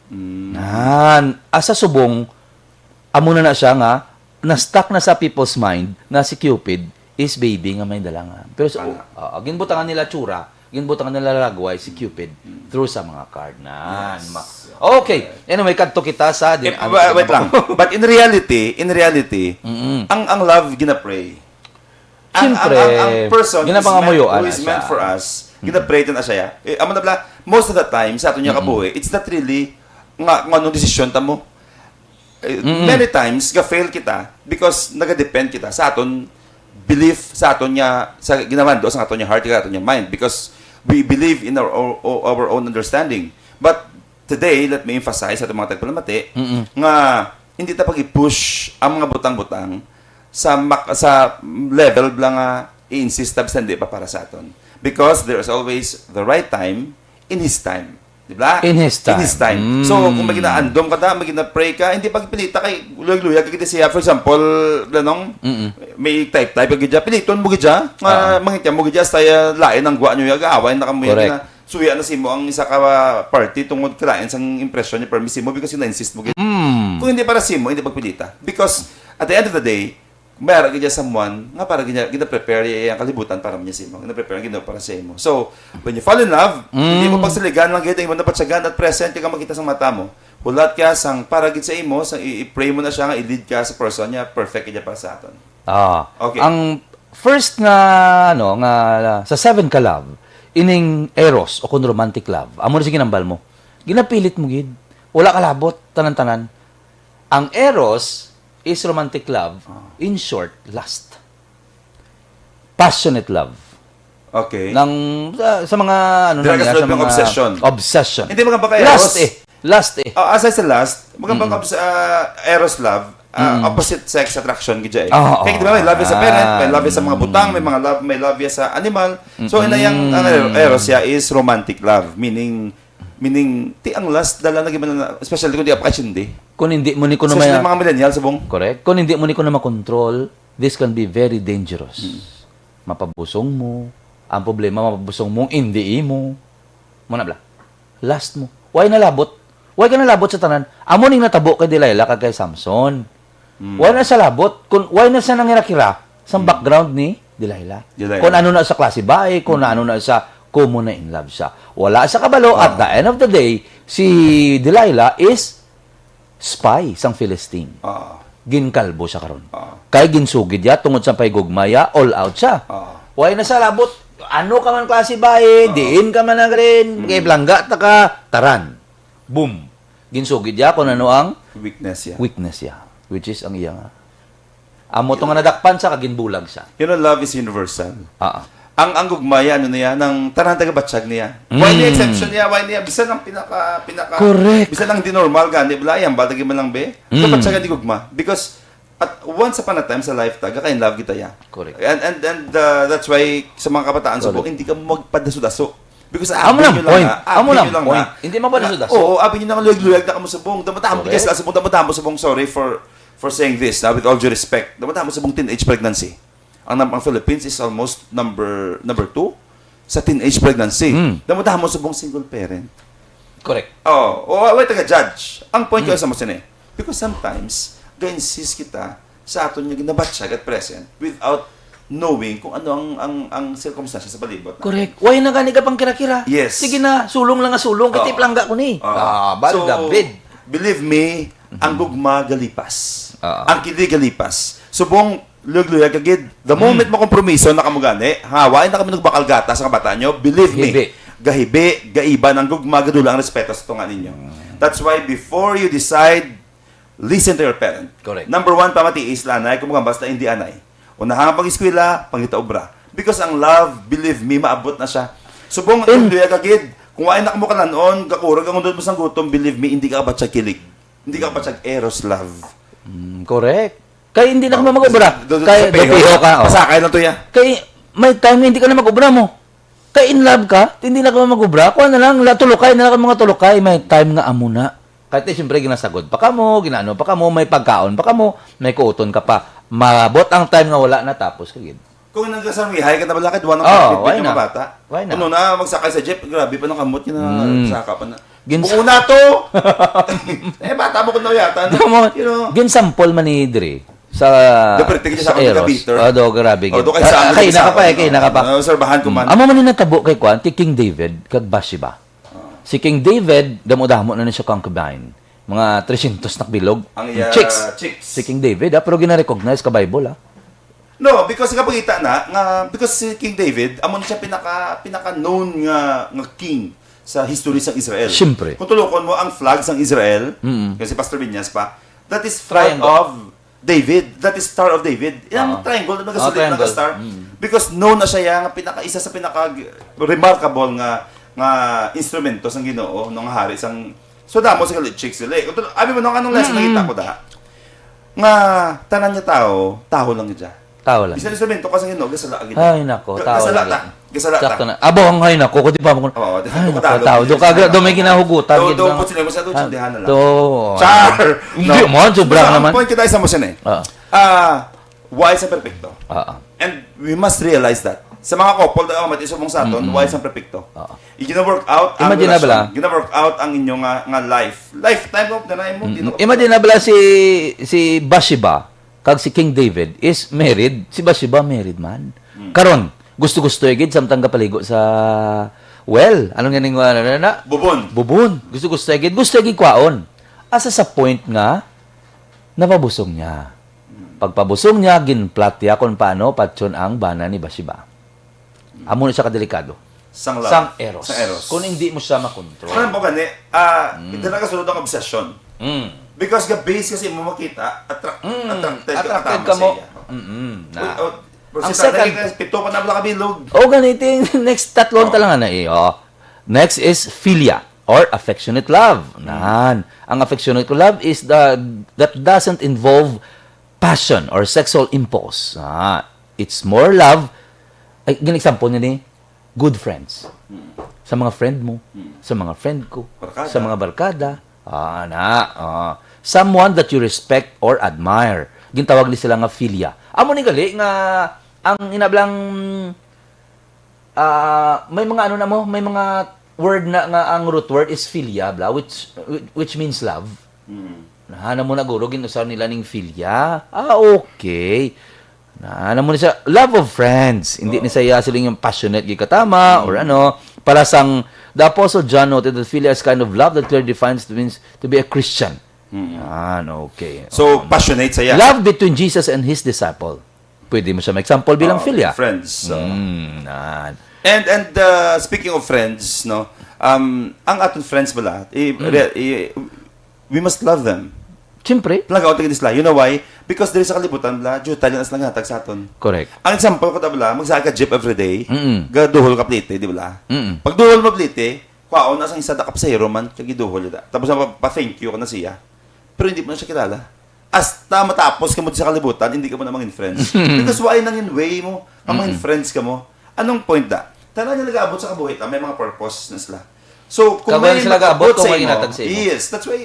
Mm. Nan, asa subong, amo na na siya nga na-stuck na sa people's mind na si Cupid is baby nga may dala nga. Pero sa, Ana. ah, ginbutangan nila tsura, ginbutangan nila lagway si Cupid through sa mga card na. Yes. Ma- okay. Anyway, kadto kita sa Eh, ano, wa- wait ano lang. But in reality, in reality, Mm-mm. ang ang love ginapray. Ang, Siyempre, ang, ang, ang person is meant, ginapangamuyoan who na is siya. Meant for us, ginapray ta na siya. Eh, amo na bala, most of the time, sa aton nga kabuhi, it's not really nga kung anong desisyon ta mo. Eh, Many times, ga-fail kita because naga-depend kita sa aton belief, sa aton nga, sa ginamando, sa aton nga heart, sa aton nga mind. Because we believe in our, our, our own understanding. But today, let me emphasize sa aton mga tagpalamati, nga hindi ta pag-i-push ang mga butang-butang sa mak- sa level bala nga i-insist ta bisan di pa para sa aton. Because there is always the right time in His time. Di ba? In His time. In His time. Mm. So, kung may ginaandom ka da, may gina-pray ka, hindi pagpilita kay luyag-luyag ka gid siya. For example, lanong, may type-type ka gid, piliton mo gid, nga Ah. mangitya mo gid, sa lain ang gwa nyo, away na kamo, Correct. na suya na simo ang isa ka party tungod kalain sang impression niya, permi simo because na-insist mo gid. Mm. Kung hindi para simo, hindi pagpilita. Because at the end of the day, may ara gid someone nga para gid gina-prepare iya ang kalibutan para niya simo. Gina-prepare ang Ginoo para sa imo. So, when you fall in love, hindi mo pagsaligan lang gid ang imo nabatyagan at present kag makita sa mata mo. Hulat ka sang para gid sa imo, sang i- i-pray mo na siya nga i-lead ka sa person niya, perfect gid para sa aton. Ah, Okay. Ang first nga ano nga sa seven ka love, ining eros o kung romantic love, amo na si ginambal mo. Ginapilit mo gid. Wala ka labot tanan-tanan. Ang eros is romantic love, in short, lust. Passionate love. Okay. Nang sa, sa mga ano Drug na niya, as sa mga obsession. Obsession. Hindi magamba kay Lust eros. Eh. Lust eh. Oh, aside sa lust, magamba ka sa ah, eros love, ah, opposite sex attraction gid eh. Ah, Kaya di oo. ba may love sa parent, may Ah. love sa mga butang, may mga love, may love sa animal. So ina yang ang eros siya is romantic love, meaning meaning ti ang lust dala na gid man na, especially kung di ka pa kachindi. Kung hindi mo ni kuno Especially may mga millennials, subong. Correct. Kung hindi mo ni kuno makontrol, this can be very dangerous. Mapabusong mo. Ang problema, mapabusong mo, hindi imo. Muna bla. Lust mo. Why nalabot? Why ka nalabot sa tanan? Amo ning natabo kay Delilah kag kay Samson. Why na siya labot? Kung why na siya nangirakira sa background ni Delilah? Delilah. Kung ano na sa klase bae, kung ano na sa Kumo na in love siya. Wala siya kabalo. At the end of the day, si Delilah is spy sang Philistine. Ah. Ginkalbo siya karon. Ah. Kay ginsugid niya tungod sa pahigugma niya, all out siya. Ah. Way na siya labot. Ano ka man klase bae, diin ka man nagrin, kay plangga ta ka, taran. Boom. Ginsugid niya kung ano ang Weakness, yeah. weakness niya, which is ang iya nga. Amo to nga nadakpan siya, kag ginbulag siya. You know, love is universal. Ah. Ang, ang gugma, ano niya, nang tanan taga-batsyag niya. Why Mm. niya exception niya? Why niya? Bisan ang pinaka, pinaka, Correct. bisan ang di normal, gani, bala, yan, balagi man lang, be. Mm. Kabatyagan ni gugma. Because, at once upon a time sa life, taga ka in love kita, ya. Correct. And, and, and, uh, that's why, sa mga kabataan, Correct. subong, hindi ka magpadaso-daso. Because Amo abi lang nyo lang point. na, Amo abi lang nyo lang point. na. Hindi mapadaso-daso. Oo, abi nyo lang luyag-luyag na kamo subong. Dapat amo, Correct. bigas lang subong, dapat amo subong, sorry for, for saying this, ah, with all due respect. Dapat amo subong teenage pregnancy. Ang, ang Philippines is almost number, number two sa teenage pregnancy. Mm. Damo-damo sa buong single parent. Correct. Oh, o, wait, taga-judge. Ang point ko Mm. sa mo sini. Because sometimes, ga-insist kita sa aton nga ginabatsyag at present without knowing kung ano ang, ang, ang sirkumstansya sa palibot. Correct. Why na gani ka pang kira-kira? Yes. Sige na, sulong lang nga sulong, kay Oo. tiplangga ko ni. Oo. Ah, bad So, David. believe me, ang gugma galipas. Oo. Ang kilig galipas. Subong, luyag-luyag ka gid. The moment Mm. makompromiso na kamo gani, ha, wala na kami nagbakal gata sa kabata nyo, believe me, Hibi. gahibi, gaiban ang gugma, gadula ang respeto sa tunga ninyo. Mm. That's why before you decide, listen to your parent. Correct. Number one, pamatiis, lanay, kung magambas na hindi anay. Unahan ang pag-eskwela, pangita obra. Because ang love, believe me, maabot na siya. Subong, In- luyag-luyag ka gid. Kung wala na kamo kalanon, gakurag ang undod mo sang gutom, believe me, hindi ka kabatyag kilig. Hindi ka kabatyag eros love. Mm, correct. Kay hindi na ka Oh, mag-obra. do-, do-, Kay sa piho. dopiho ka, oh. Pasakay lang to, ya. Kay may time nga hindi ka na mag-obra mo. Kay in love ka, hindi na ka mag-obra. Kuha na lang, la-, tulukay na lang ang mga tulukay. May time nga amo na. Kahit, eh, siyempre, ginasagod pa kamo, ginaano pa kamo, may pagkaon pa kamo, may kuuton ka pa. Mabot ang time nga wala na, tapos ka gid. Kung nagkasamihay ka na bala, kahit one Oh, ang why bitbit nga not? Bata. Why not? Ano na, magsakay sa jeep, grabe pa nang kamot, yun na, Mm. saka pa na. Gins- Buo na to! Eh, bata mo kung nauyatan. Di mo, You know? ginsampol man ni Dre sa, The practical sa sa akong Eros. Gabitor. Oh, do, grabe, Oh, gid. do kay Ah, sa kay akin, naka sa pa, eh, akin, kay naka pa. oh. Naobserbahan ko Mm. man. Amo man yung natabo kay Kwan, kay King David, kag Bathsheba. Oh. Si King David, damo-damo na ni siya concubine. Mga trescientos na bilog. Ang Ang iya chicks. chicks. Si King David, ah, pero gina-recognize ka Bible, ah. No, because nga pangita na, nga, because si King David, amo na siya pinaka, pinaka-known nga, nga king sa history sang Israel. Siyempre. Kung tulokon mo ang flag sang Israel, Mm. kasi Pastor Viñas pa, that is flag Triangle. of David. That is Star of David. Yung Ah. triangle na Ah, nagasulit, triangle. nag-star. Mm. Because known na siya, yung pinaka, isa sa pinaka remarkable nga, nga instrumento sang Ginoo, nung hari sang, so damo sa chicks sila eh. Kung tul-, abi mo, nung anong lesson Mm. nakita ko da? Nga, tanan nga tao, tao lang siya. Tao lang. Bisan instrumento ka sa Ginoo, gasala gid. Ay, nako, Ga-, tao gasala lang ta. yun. Gasala ta. Sakto na. Abo, ang hay nako, kundi pa mo kun-, Oo, di ay, sa nako, Tagalog, tao. Do, di sa kaga, do, may Tagalog. ginahugutan, Do, gid do, na. putsin mo sa do, Ah, tsindihan na lang. do. Char! Hindi No. man, sobra Basta ang naman. point kita, isa mo siya na eh. Ah. Ah, why sa perpekto? Ah, ah. And we must realize that. Sa mga couple, daw, mati subong sa aton, Mm-mm. why sa perpekto? Ah. Gina-work out ang Imagine na relasyon. bala. Gina-work out ang inyong nga, nga life. Lifetime of the nine mo, Mm-mm. gina-work Imagine out. na bala si, si Bathsheba, kag si King David is married. Si Bathsheba married man. Mm. Karon, gusto-gusto gid samtang gapaligo sa well. Ano nga ning, ano na, na? Bubon. Bubon. Gusto-gusto gid. Gusto gid kwaon. Asa sa point nga napabusong niya. Mm. Pagpabusong niya, ginplot niya kung paano patyon ang bana ni Bathsheba. Amo na siya kadelikado. Sang love. Sang eros. Sang eros. Kung hindi mo siya makontrol. Kaya po gani, ah, Mm. ito na kasunod ang obsession. Mm. Because the base kasi mo makita, attract-, Mm. attracted ka Attracted tama ka sa mo. iya. Mm-mm. Na. Uy, oh, Ang Rosita, second dali ka, pito pa na wala kabilog. Oh, ganito yung next tatlo Oh. talaga na eh. Oh. Next is philia or affectionate love. Mm. Nan. Ang affectionate love is the, that doesn't involve passion or sexual impulse. Ah, it's more love. Ay, gin example niya ni good friends. Mm. Sa mga friend mo, Mm. sa mga friend ko, Barkada. sa mga barkada. Ah, na, ah. Someone that you respect or admire. Gintawag ni sila nga philia. Amo ni gali nga ang inablang, ah, may mga ano na mo, may mga word na nga ang root word is philia, bla, which, which means love. Mm. Nahana mo na guro, ginusar nila ning philia. Ah, okay. Na, alam mo na siya, love of friends. Hindi ni Oo. siya siling yung passionate, gikatama, or Mm. ano. Para sang, the Apostle John noted that philia is kind of love that clearly defines it means to be a Christian. Mm. Yan, okay. So, Um, passionate siya. love between Jesus and his disciple. Pwede mo siya ma-example bilang Oh, philia. friends, so. Mm, yan. And, and, uh, speaking of friends, no, um, ang aton friends bala, i-, Mm. re-, i-, we must love them. Siyempre. Talaga, ako tingin sila. You know why? Because diri sa kalibutan, bala, jutay lang sila nga hatag sa aton. Correct. Ang example ko, ta, bala, magsakay ka jeep every day, Mm. gaduhol ka plite, di bala? Mm. Pag duhol mo plite, kwaon na sang isa da ka pasahero man, kag giduhol da. Tapos na pa, pa-thank you ka na siya. Pero hindi mo na siya kilala. Hasta matapos ka mo sa kalibutan, hindi ka mo na mangin friends. Because why nangin way mo, ang mangin Mm. friends ka mo? Anong point da? Tana niya nag-aabot sa kabuhi, ta, may mga purpose na sila. So, kung Kag wala may sila gaabot, mag-abot kung sa may imo, ginatag sa imo. Yes, that's why,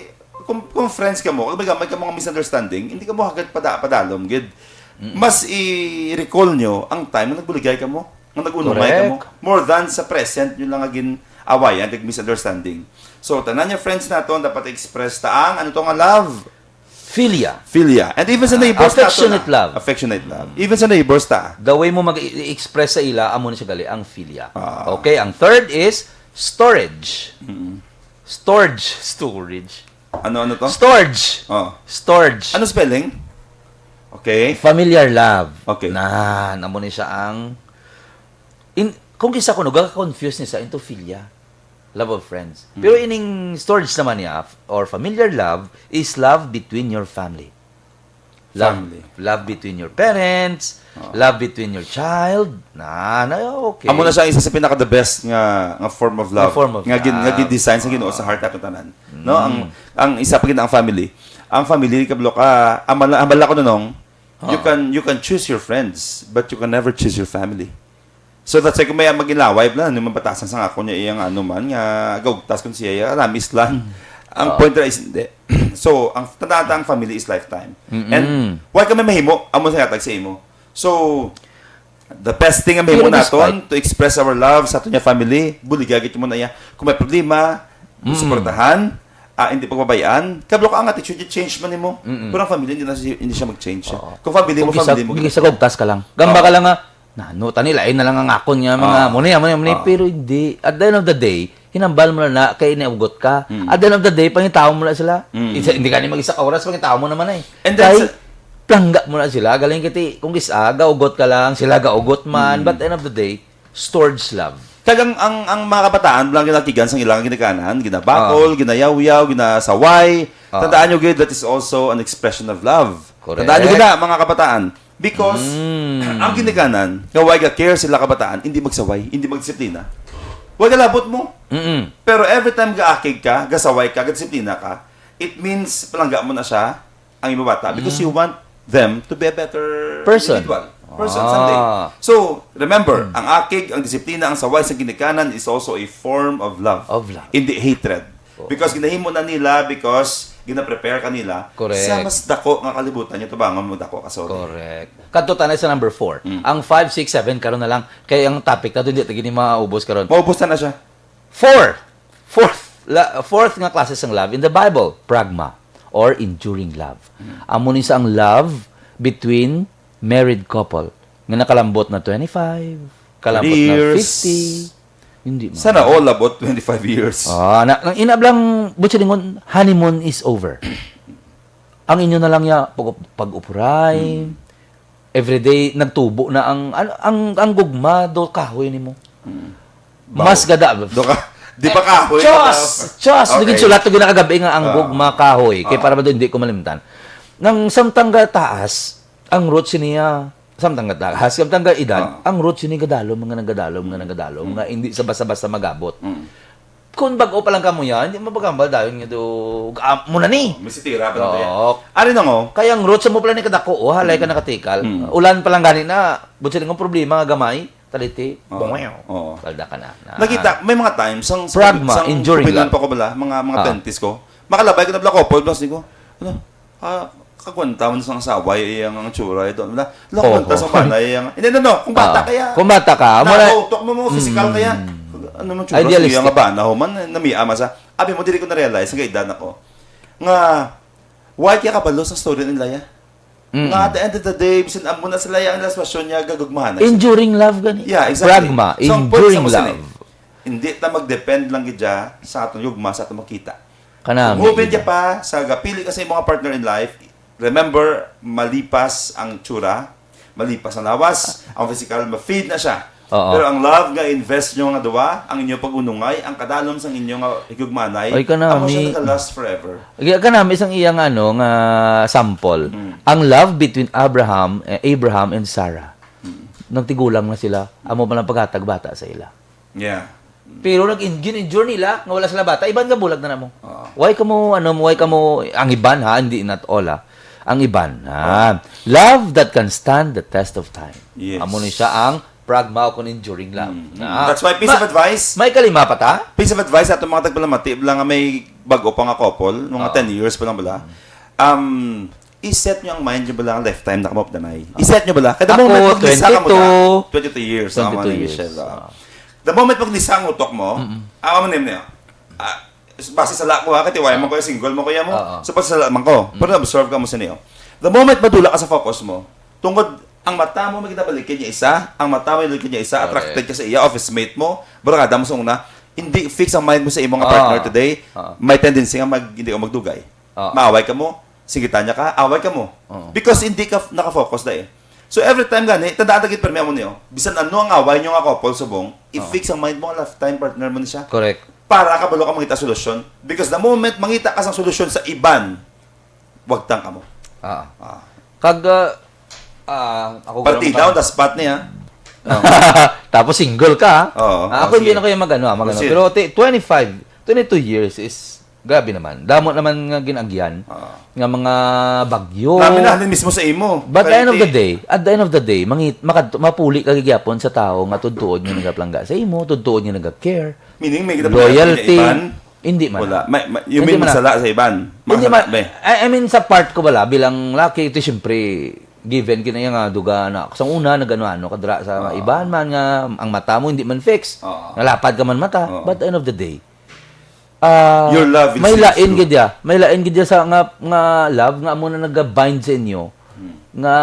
kung, kung friends ka mo, kung may, may ka mga misunderstanding, hindi ka mo hagad pada, padalom, gid. Mm. Mas i-recall nyo ang time na nagbuligay ka mo, na nag-unumay ka mo, Correct. more than sa present nyo lang nga gin-awayan, kag misunderstanding. So, tanan niya friends naton, dapat i-express ta ang, ano to nga love? Philia. Philia. And even sa Ah, neighbors ta, affectionate to na. love. Affectionate love. Even sa neighbors ta. The way mo mag-i-express sa ila, amo na siya gali, ang philia. Ah. Okay, ang third is storage. Mm. Storage. Storage. Ano, ano to? Storage. Oh. Storage. Ano spelling? Okay. Familiar love. Okay. Na, namo ni siya ang, in, kung kisa ko, no, ga-confuse ni sa into philia. Love of friends. Mm. Pero ining storage naman niya, f-, or familiar love, is love between your family. Love, Family. love between your parents, Oh. love between your child. Na, na, okay. Amo na siya ang isa sa pinaka the best nga, nga form of Nga love. form of Nga gin-, nga love. gin-design sa Ginoo sa heart nato tanan. No, ang, Mm. ang isa pa gid ang family. Ang family, kablo ka, amal, amal ako, Nonong, you Oh. can, you can choose your friends, but you can never choose your family. So that's why kung may magilaway na, ano man batasan sa ako niya, iyang ano man, nga gaugtas kung siya, iya, aramis lang. Mm. Ang Oh. point ra is, hindi. So, ang tanda ang family is lifetime. Mm-mm. And why kami mahimo? Amo sa yatag sa imo. So, the best thing nga mahimo Pero naton despite to express our love sa aton nga family, buligagit mo na iya. Kung may problema, Mm. suportahan, ah, hindi pagbabayaan, kablo ka ang attitude, change man nimo. Mm-mm. Pero ang family, hindi na siya, hindi siya mag-change. Oo. Kung family mo, Kung gisa-, family mo, kung gisa-, gugtas ka lang. Gamba Oo. ka lang nga, "Nano, tani, lain na lang ang akon nga mga Oo. muni, muni, muni." Oo. Pero hindi. At the end of the day, hinambal mo na na, kay niugot ka. Mm. At the end of the day, pangitaon mo na sila. Mm. Isa, hindi ka ni mag-isa ka oras, pangitaon mo naman eh. And Kay, that's a plangga mo na sila. Galing kiti, kung isa, gaugot ka lang, sila gaugot man. Mm. But end of the day, storage love. Kag ang, ang, ang mga kabataan, lang ginakigan sang ilang ginikanan, ginabakol, Ah. ginayawyaw, ginasaway. Ah. Tandaan nyo, gid, that is also an expression of love. Correct. Tandaan nyo gid na, mga kabataan. Because, Mm. ang ginikanan, nga way ga-care sila kabataan, hindi magsaway, hindi magdisiplina. Way galabot mo. Mm-mm. Pero every time gaakig ka, gasaway ka, gadisiplina ka, it means palangga mo na siya, ang imo bata, because Mm. you want them to be a better Person. individual, person Ah. someday. So, remember, Mm. ang akig, ang disiplina, ang saway sa ginikanan is also a form of love. Of love. Hindi hatred. Oo. Because ginahimo na nila, because gina-prepare ka nila Correct. sa mas dako nga kalibutan, yung tubangan mo dako ka, sorry. Correct. Kadto tayo sa number four. Mm. Ang five, six, seven, karon na lang. Kay ang topic nato, hindi ta gini maubos karon. Maubos na na siya. Four. Fourth, la-, fourth nga klase sang love in the Bible, pragma, or enduring love. Mm. Amo ni sa ang love between married couple nga nakalambot na twenty-five, kalambot na Years. fifty. Hindi man. Sana all about twenty-five years. Ah, na, ang inablang, butsi lingon, honeymoon is over. Ang inyo na lang ya, pag, pag-upuray, Mm. everyday, nagtubo na ang, ang, ang, ang gugma, do kahoy nimo. Mm. Mas Bao. gada. Do ka, di pa kahoy, Chos! Chos! Okay. Naging sulat ko ginakagabi nga ang Ah. gugma kahoy. Kay Ah. para ba doon, hindi ko malimtan. Nang samtang ga taas, ang roots niya, samtang ga taas, samtang ga edad, Ah. ang roots niya gadalom, nga nagadalom, nga nagadalom, Hmm. nga hindi sa basta-basta magabot. Hmm. Kung bag-o pa lang kamo yan, hindi mo magambal dayon nga do, ah, muna ni. Oh, may sitira pa na Oo. tayo. Ari na nga, oh. Kaya ang roots mo pala ni kadako, oh, halay ka Hmm. nakatikal. Hmm. Ulan pa lang gani na, but sila nga problema nga gamay, taliti, Oo. bongwew. Oo. Balda ka na. Na. Nakita, may mga times, sang, Pragma, sang enduring opinion love. pa ko bala, mga, mga Ah. twenties ko, makalabay ko na bala couple, plus di ko, ano, ah, kakwanta man sang asawa, iya nga ang tsura, ito, wala. Wala, Oo. kwanta sa balay, iya nga. Hindi, no, no, kung bata Ah. kaya, Kung bata ka, amo na nakautok mo, mo, physical Mm. kaya, ano man tsura, Idealistic. siya nga bana, ho, man, namiya man sa, abi mo, dili ko na-realize, nga edad ako, nga, why kaya kabalo sa story nila, ya? Mm. Nga at the end of the day, bisan amo na sila, ang relasyon niya gagugmahan na siya. Enduring love gani. Yeah, exactly. Pragma, so, ang point enduring sa ko sini, love. Hindi ta mag-depend lang gid siya sa atong gugma, sa atong makita. Kanami, Kung open diba? Ka pa sa gapili ka sa imong partner in life, remember, malipas ang tsura, malipas ang lawas, ang physical, ma-fade na siya. Oo. Pero ang love nga invest nyo nga duwa, ang inyo pag-unungay, ang kadalom sang inyo nga higugmanay, Ay, kanami. Amo siya naka-last forever. Kaya kanami isang iya nga, ano, nga sample. Mm. Ang love between Abraham, eh, Abraham and Sarah. Mm. Nagtigulang na sila, amo pa lang paghatag bata sa ila. Yeah. Pero nag-, gin-endure nila nga wala sila bata. Iban nga bulag na namo. Oo. Why kamo, ano, why kamo, ang iban, ha, hindi, not all, ha. Ang iban, ha. Oo. Love that can stand the test of time. Yes. Amo ni siya ang pragma o kung enduring love. Mm, mm. Na, That's why, piece ma-, of advice. May kalima pa ta? Piece of advice ato mga tagpalamati lang nga may bag-o pa nga couple, mga Oo. ten years pa lang bala. Mm. Um, i-set nyo ang mind nyo bala, lifetime na kamo, danay. I-set nyo bala. Kada Ako, moment maglisa ka mo twenty-two. Twenty-two years, Twenty-two tama ni years. Michelle, ah. Ah. The moment maglisa ang utok mo, Mm-mm. ah, amo na yun, ah, base sa la ko, ha, katiwaya man ko, single man ko, ya mo. Oo. So, pasasala man ko. Mm. Pero na-absorb ka mo sa niyo. The moment madula ka sa focus mo, tungod ang mata mo, may ginabalikid niya isa, ang mata mo, yung likid niya isa, Correct. Attracted ka sa iya, office mate mo, barkada mo sa una, hindi fix ang mind mo sa imong Ah. partner today, Ah. may tendency nga mag-, hindi ka magdugay. Ah. Maaway ka mo, sige, tanya ka, away ka mo. Oo. Because hindi ka f-, nakafocus na eh. So every time gani, tandaan ta gid permi amo niyo, bisan ano ang away niyo nga couple subong, Ah. i-fix ang mind mo, lifetime partner mo ni siya. Correct. Para kabalo ka mangita solusyon. Because the moment mangita ka sang solusyon sa iban, wagtang ka mo. Ah. Ah. Kag, ah, ah, ako Partida guro on the spot niya. Oh. Tapos single ka, ha? Oo. Ah, ako Oh, hindi sige. na kayo mag-ano, ah, mag-ano. Proceed. Pero ti-, twenty-five, twenty-two years is grabe naman. Damo naman nga gin-agyan Ah. nga mga bagyo. Dami na din mismo sa imo. But at the end of the Quality. day, at the end of the day, mangit-, makad-, mapuli ka gid gyapon sa tao nga tudtuod nga nagaplangga sa imo, tudtuod nga naga-care. Meaning, may kita Loyalty. Iban? Hindi man. Wala. May, may, you Hindi mean man. magsala sa iban? Hindi Magsala, man. be? I, I mean, sa part ko bala, bilang laki, ito siyempre, given kinaya nga duga na. Sa una, nag-ano-ano, kadra sa Ah. iban man nga, ang mata mo hindi man fix. Ah. Nalapad ka man mata. Ah. But at the end of the day, ah, Your love is may still lain true. gid ya. May lain gid ya sa nga, nga love nga amo na nag-bind sa inyo. Hmm. Nga,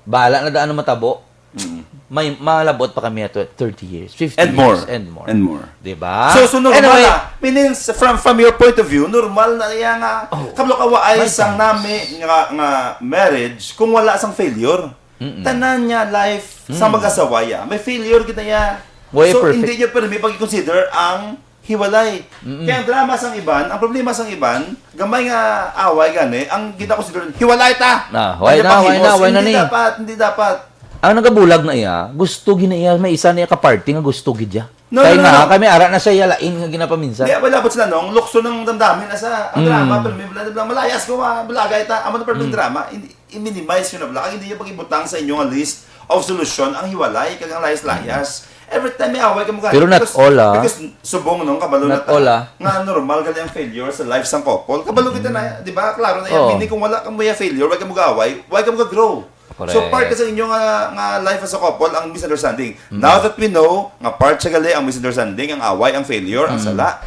bahala na daan ang matabo. Mm. May malabot pa kami ato thirty years, fifty And more. years, and more. And more. Di ba? So, so normal Anyway, na. Meaning, s-, from, from your point of view, normal na iya nga Oh. kabalo ka waay My sang times. nami nga, nga marriage kung wala sang failure. Mm-mm. Tanan niya life sa Mm. mag-asawa ya. May failure kita ya. Way So, perfect. hindi niyo permi pag-consider ang hiwalay. Mm-mm. Kaya ang drama sang iban, ang problema sang iban, gamay nga away gani, ang ginakonsider, hiwalay ta! Ah, why Ano na, pang why na, hiwas? why na Hindi ni? dapat, hindi dapat. Ang nagabulag na iya, gusto gid na iya, may isa na iya ka-party nga gusto gid iya. No, Kaya no, no, nga, no. kami ara na siya iya lain nga ginapaminsan. Di, wala po sila, no? Ang lukso ng damdamin na sa, ang Mm. drama, pero may bla-, bla-, malayas ko, ma-, balagay ta. Amo na, pero may Mm. drama, hindi, i-minimize nyo na bala. Ang hindi nyo pag-ibutang sa inyong list of solution, ang hiwalay, kag ang layas-layas. Every time may away ka mo gani. Pero not Because, all, ah. because subong, no, kabalo Not na ta, all, ah. nga normal gali ang failure sa life sang couple. Kabalo kita na, Mm. di ba? Klaro na yan. Oo. Meaning, kung wala ka mo yung failure, why ka mo gaaway? Why ka mo grow? Correct. So, part sa inyo nga, nga life as a couple, ang misunderstanding. Mm. Now that we know, nga part siya gali ang misunderstanding, ang away, ang failure, ang Mm. sala,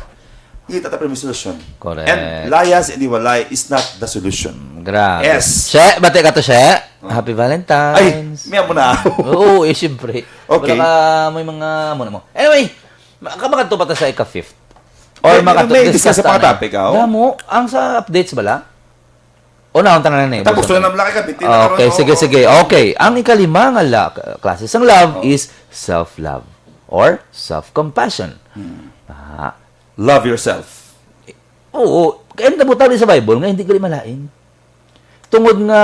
kita ta permi solusyon. Correct. And layas and hiwalay is not the solution. Mm, grabe. Yes. She, bati ka to, She. Oh. Happy Valentine's. Ay, may amo na. Oo, eh, siyempre. Okay. Wala ka, may mga, amo na mo. Anyway, ma-, ka-, makadto pa ta sa ika-fifth. Or May, makadto, may discuss discuss sa mga ta na. topic, ah, oh. Damo, ang sa updates bala? O, naon ta na na eh. Tapos Gusto na na. lang, laki ka, bitin na Okay, karon, sige, oh. sige. Okay, ang ikalima nga la-, klase sang love Oh. is self-love or self-compassion. Hmm. Ah, Love yourself. Oo, kaya nabutang din sa Bible nga hindi gali malain. Tungod nga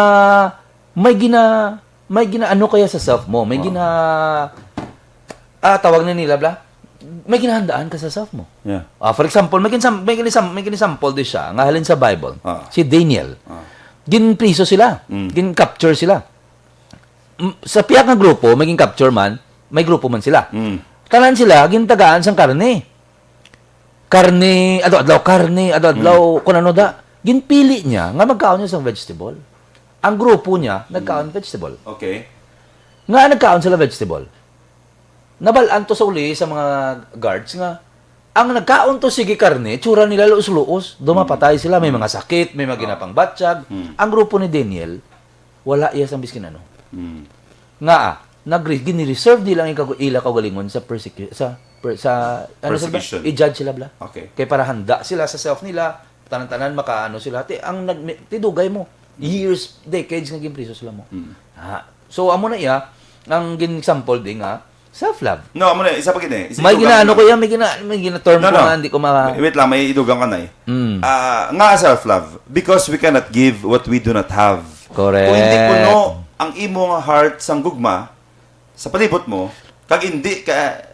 may gina-, may ginaano kaya sa self mo, may Oo. gina-, ah, tawag na nila, bla? May ginahandaan ka sa self mo. Yeah. Ah, for example, may ginsam-, may ginisam-, may ginisample di siya, nga halin sa Bible, Ah. si Daniel. Ah. Ginpriso sila, Mm. gin-capture sila. M-, sa pihak nga grupo, may gin-capture man, may grupo man sila. Mm. Tanan sila, gintagaan sang karne. Karne, adlaw-adlaw, karne, adlaw-adlaw, Mm. kung ano da. Ginpili niya nga magkaon niya sang vegetable. Ang grupo niya, nagkaon Mm. vegetable. Okay. Nga nagkaon sila vegetable. Nabal-an to sa uli sa mga guards nga, ang nagkaon to sige karne, tsura nila luos-luos. Daw Mm. mapatay sila, may Mm. mga sakit, may mga Mm. ginapangbatsyag. Mm. Ang grupo ni Daniel, Wala iya sang biskin ano. Mm. Nga, ah, nagre- ginireserve nila ang ikaw- ila kaugalingon sa persecu- sa per- sa ano sila ba? Persecution. I-judge sila bla. Okay. Kay para handa sila sa self nila, tanan-tanan makaano sila. Ti ang nag ti dugay mo. Years, decades nga ginpriso sila mo. Mm. Ah, so amo na iya ang gin-example di nga self-love. No, amo na, isa pa gid eh. Isa May idugang ginaano na. ko iya, may gina may gina-term No, ko no. Nga hindi ko ma Wait lang, may idugang ka na eh. Mm. Ah, nga self-love, because we cannot give what we do not have. Correct. Kung hindi puno ang imo nga heart sang gugma sa palibot mo, kag hindi ka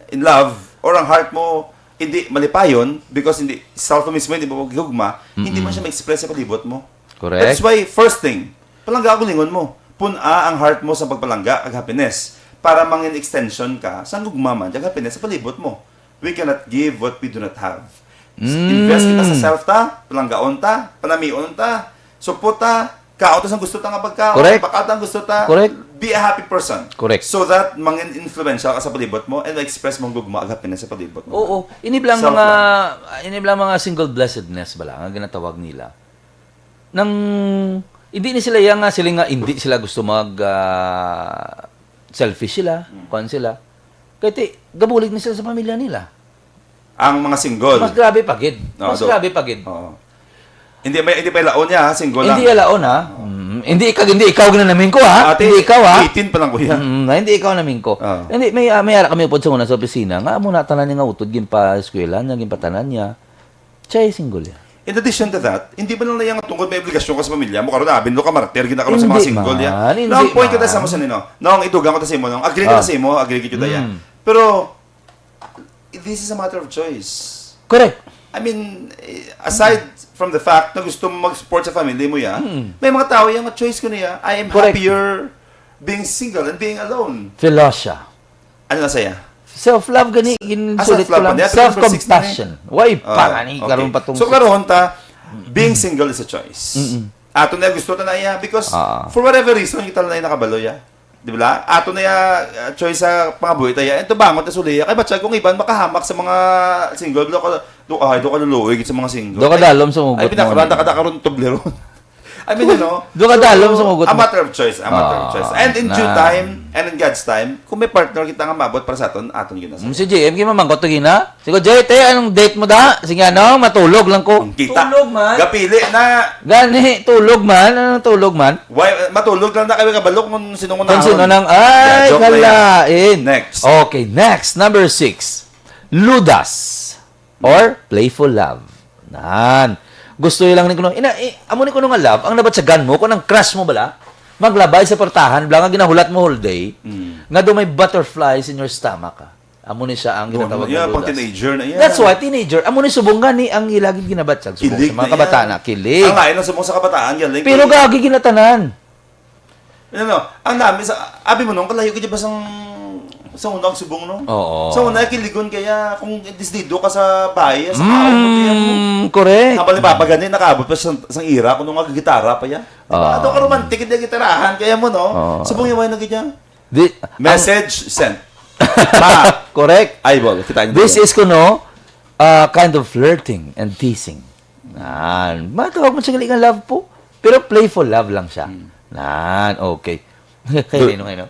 in love, or ang heart mo hindi malipayon, because hindi self mo mismo hindi mo gugma, hindi man siya ma-express sa palibot mo. Correct. That's why, first thing, palangga ang kaugalingon mo. Pun-a ang heart mo sa pagpalangga kag happiness para mangin extension ka sa gugma man kag happiness sa palibot mo. We cannot give what we do not have. Mm. Invest kita sa self ta, palanggaon ta, panamion ta, supot ta, kaon ta sang gusto ta nga pagkaon, Correct. Bakal ta ang gusto ta. Correct. Be a happy person. Correct. So that mangin influential ka sa palibot mo and express mong gugma ag happiness sa palibot mo. Oo, ini bala ang Self-love. Mga ini bala ang mga single blessedness bala nga ginatawag nila. Nang hindi ni sila iya nga sila nga hindi sila gusto mag ah, selfish sila, kuan sila. Kay ti gabulig ni sila sa pamilya nila. Ang mga single. Mas grabe pa gid. No, Mas do- grabe pa gid. Oo. Hindi may hindi pa ilaon niya, ha? Single lang. Hindi alaon ha. Mm, hindi ikaw hindi ikaw ginanamin ko ha. Ate, Hindi ikaw ha. eighteen pa lang kuya. Mm, na hindi ikaw namin ko. Ah. Hindi may ah, may ara kami upod sa una sa opisina nga amo na tanan nga utod ginpa-eskwela niya ginpatanan niya. Siya ay single ya. In addition to that, hindi ba lang na yung tungkol may obligasyon ka sa pamilya mo? Karon abin lo ka martir gina karon sa mga Hindi single ya. man, hindi Now, ang point ko man. Sa mo sa nino. Now, ang idugang ko ta sa imo, no? Agree ko Ah. Ta sa imo, agree ko ta ya. Mm. Pero this is a matter of choice. Correct. I mean, eh, aside from the fact na gusto mo mag-support sa family mo ya, Mm. may mga tao yung choice ko niya. I am Correct. Happier being single and being alone. Philosia. Ano na saya? Self-love gani ginsulit ko self-love lang. ba niya? Self-compassion. Why Ah, pa gani okay. Karon pa tong So, klarohon ta, being single is a choice. Mm-mm. Ato na gusto ta na iya because Ah. for whatever reason, kita na nakabalo ya. Di ba? Ato na iya uh, choice sa pangabuhi ta ya. Ito bangot na suliya. Kay batsa kung iban makahamak sa mga single, do ka do ay do ka luluoy gid sa mga single. Do ka dalom sa ugot Ay mo. Pinakuranta ka karon tubleron. I mean, you know, Do ka dalom sa ugot a mo. Matter of choice, a matter of Ah, choice. And in due na. time, and in God's time, kung may partner kita nga maabot para sa aton, aton gina. Mm, Si J M, ginamangkot to gina. Sige, J T, anong date mo da? Sige, ano? Matulog lang ko. Ang kita. Tulog man. Gapili na. Gani, tulog man. Anong tulog man? Why, matulog lang na kami kabalo kung sino ko Kung sino nang, ay, Joke lang yan. kalain. Next. Okay, next. Number six. Ludas or playful love. Nan. Gusto lang ni kuno. Ina, eh, amo ni kuno nga love, ang nabatsagan mo, kung ang crush mo bala, maglabay sa portahan, bala nga ginahulat mo whole day, Mm. nga do may butterflies in your stomach. Ah. Amo ni siya ang Doon, ginatawag yeah, na pang ludas. Teenager na yan. That's why teenager. Amo ni subong gani ang ilagid ginabatsag subong Kilig sa mga na kabataan yan. na kilig. Ang lain ang subong sa kabataan, galing. Pero gagi ginatanan. Ano, ang dami sa, abi mo nung, kalayo ka di ba sang, sa unang subong, no? Oo. Sa una, kiligon kaya, kung disdido ka sa bahay, sa kaon mo, tiyan mo. Mm, correct. Habang nababagani, nakaabot pa sa, sa ira, kung nung gitara pa yan. Di ba? Ah. Ato ka romantic, hindi gitarahan, kaya mo, no? Oo. Subong yung wine na ganyan. Di, Message sent. ang, correct. Eyeball, kita niyo. This is kuno uh, kind of flirting and teasing. Nan, matawag mo siya nga love po. Pero playful love lang siya. Nan, okay. Kayo, kayo, kayo.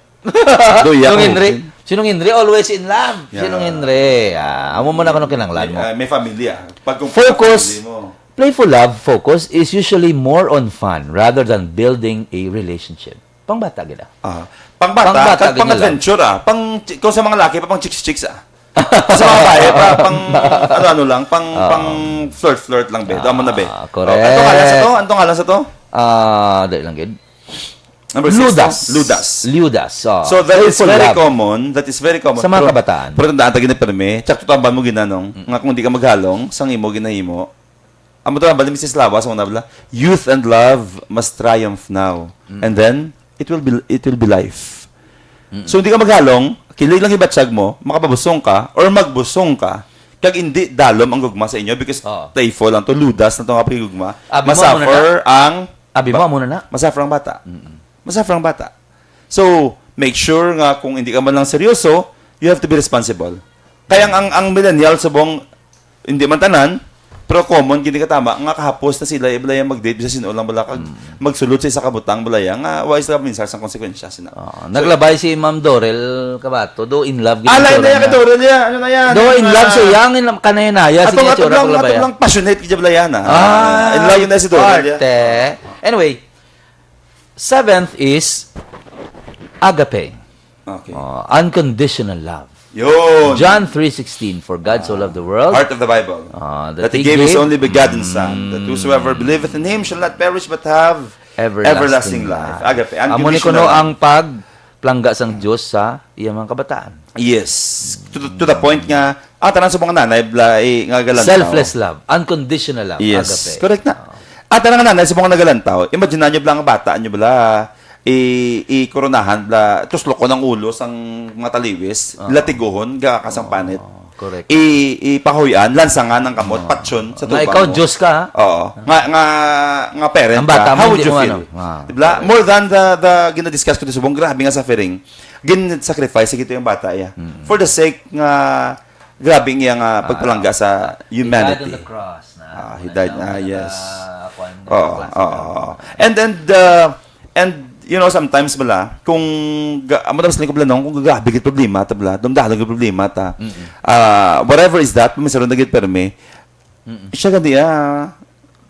Do ya Sinong ko. Henry? Sinong Henry? Always in love. Yeah. Sinong Henry? Ah, amo mo na kung kinanglan mo. Ah, may family ah. Pag kung Focus. Family mo. Playful love focus is usually more on fun rather than building a relationship. Pangbata gid ah. Ah, pangbata, Pangbata kag gid nga pang-adventure ah. Pang, kung sa mga laki pa, pang chicks-chicks ah. Sa mga babae pa, pang, ano-ano lang, pang, Oo. pang flirt-flirt lang, be. Damo na, be. Ah, correct. Oh, anong ngalan sa to? Anong ngalan sa to? Ah, dali lang gid. Number six, Ludas. Ludas. Ludas. Oh. So, that is Playful very love. Common. That is very common. Sa mga Pero, kabataan. Pero tandaan ta gina permi, tsak tutamban mo ginanong, nga kung di ka maghalong, sang imo ginahimo, amo to ba ni Missus Lawas, ang una bala, "Youth and love must triumph now. Mm. And then, it will be it will be life." Mm. So, hindi ka maghalong, kilig lang ibatsag mo, makapabusong ka, or magbusong ka, kag hindi dalom ang gugma sa inyo because Oo. playful lang to, ludas na to nga pakigugma. Abi mo, Masuffer amo na na. ang Abi mo, amo na na. Masuffer ang bata. Mm-mm. Masuffer ang bata. So, make sure nga kung hindi ka man lang seryoso, you have to be responsible. Kaya ang, ang, ang millennial subong, hindi man tanan, Pero common gid, katama nga kahapos na sila, eh, balaya mag-date, bisan sin-o lang bala, kag magsulod sa isa ka butang balaya nga wa sila minsar sang konsekwensya sina. Oo. So, naglabay si Ma'am Dorel Kabato, do in love gid Ah, ang lain na tsura yan kay niya. Dorel, ya. Ano na yan? Do in love Ah, siya, yang in-, kanaya-naya, sige, atong, atong tsura lang, paglabay, atong ah. lang passionate gid balaya na. Ah, In love na si Dorel, ya. Parte. Anyway, seventh is agape. Okay. Oh, unconditional love. Yun. John three sixteen, "For God so loved the world, Heart of the Bible. Ah, that that He He gave His gave." Only begotten Son, that whosoever believeth in Him shall not perish but have Everlasting everlasting life. Life. Agape, Amo ni unconditional kuno love. Ang pagplangga sang Dios sa iyang mga kabataan. Yes. To, to the point nga, ah, tanan sa mga nanay, bla, eh, nga galantaw. Selfless love, unconditional love, Yes, agape. Correct na. Ah. Ah, tanan nga nanay sa mga nagalantaw, imagine nyo bla ang bata nyo bla, i, i-koronahan bla, tuslokon ang ulo sang mga taliwis, Ah. Latiguhon, gakasang panit. Ah, correct. I, ipahuyan, lansangan ang kamot, Ah. Patyon sa Nga tuba ikaw, mo. Diyos ka, ha? Oo. Nga, nga, nga parent Ang bata ka, mo, how would hindi you mo feel? Ano? Ah, Di ba? Correct. More than the, the ginadiscuss ko subong, grabe nga suffering. Gin-sacrifice sa gito yung bata, iya. Mm. For the sake nga, grabe nga, nga Ah, pagpalangga sa He died on humanity. The cross na. Ah, He Ano died, siya, ah, yes. Naka-, kuwan, Oo, naka-class oo, na. Oo. And, and, uh, and, you know, sometimes bala, kung, ga-, amo tapos lingkod lang, kung grabe gid problema, ta bala, dumdalan gid problema, ta, Mm-mm. ah, whatever is that, mamisaron na gid permi, Mm-mm. Siya gani, ah,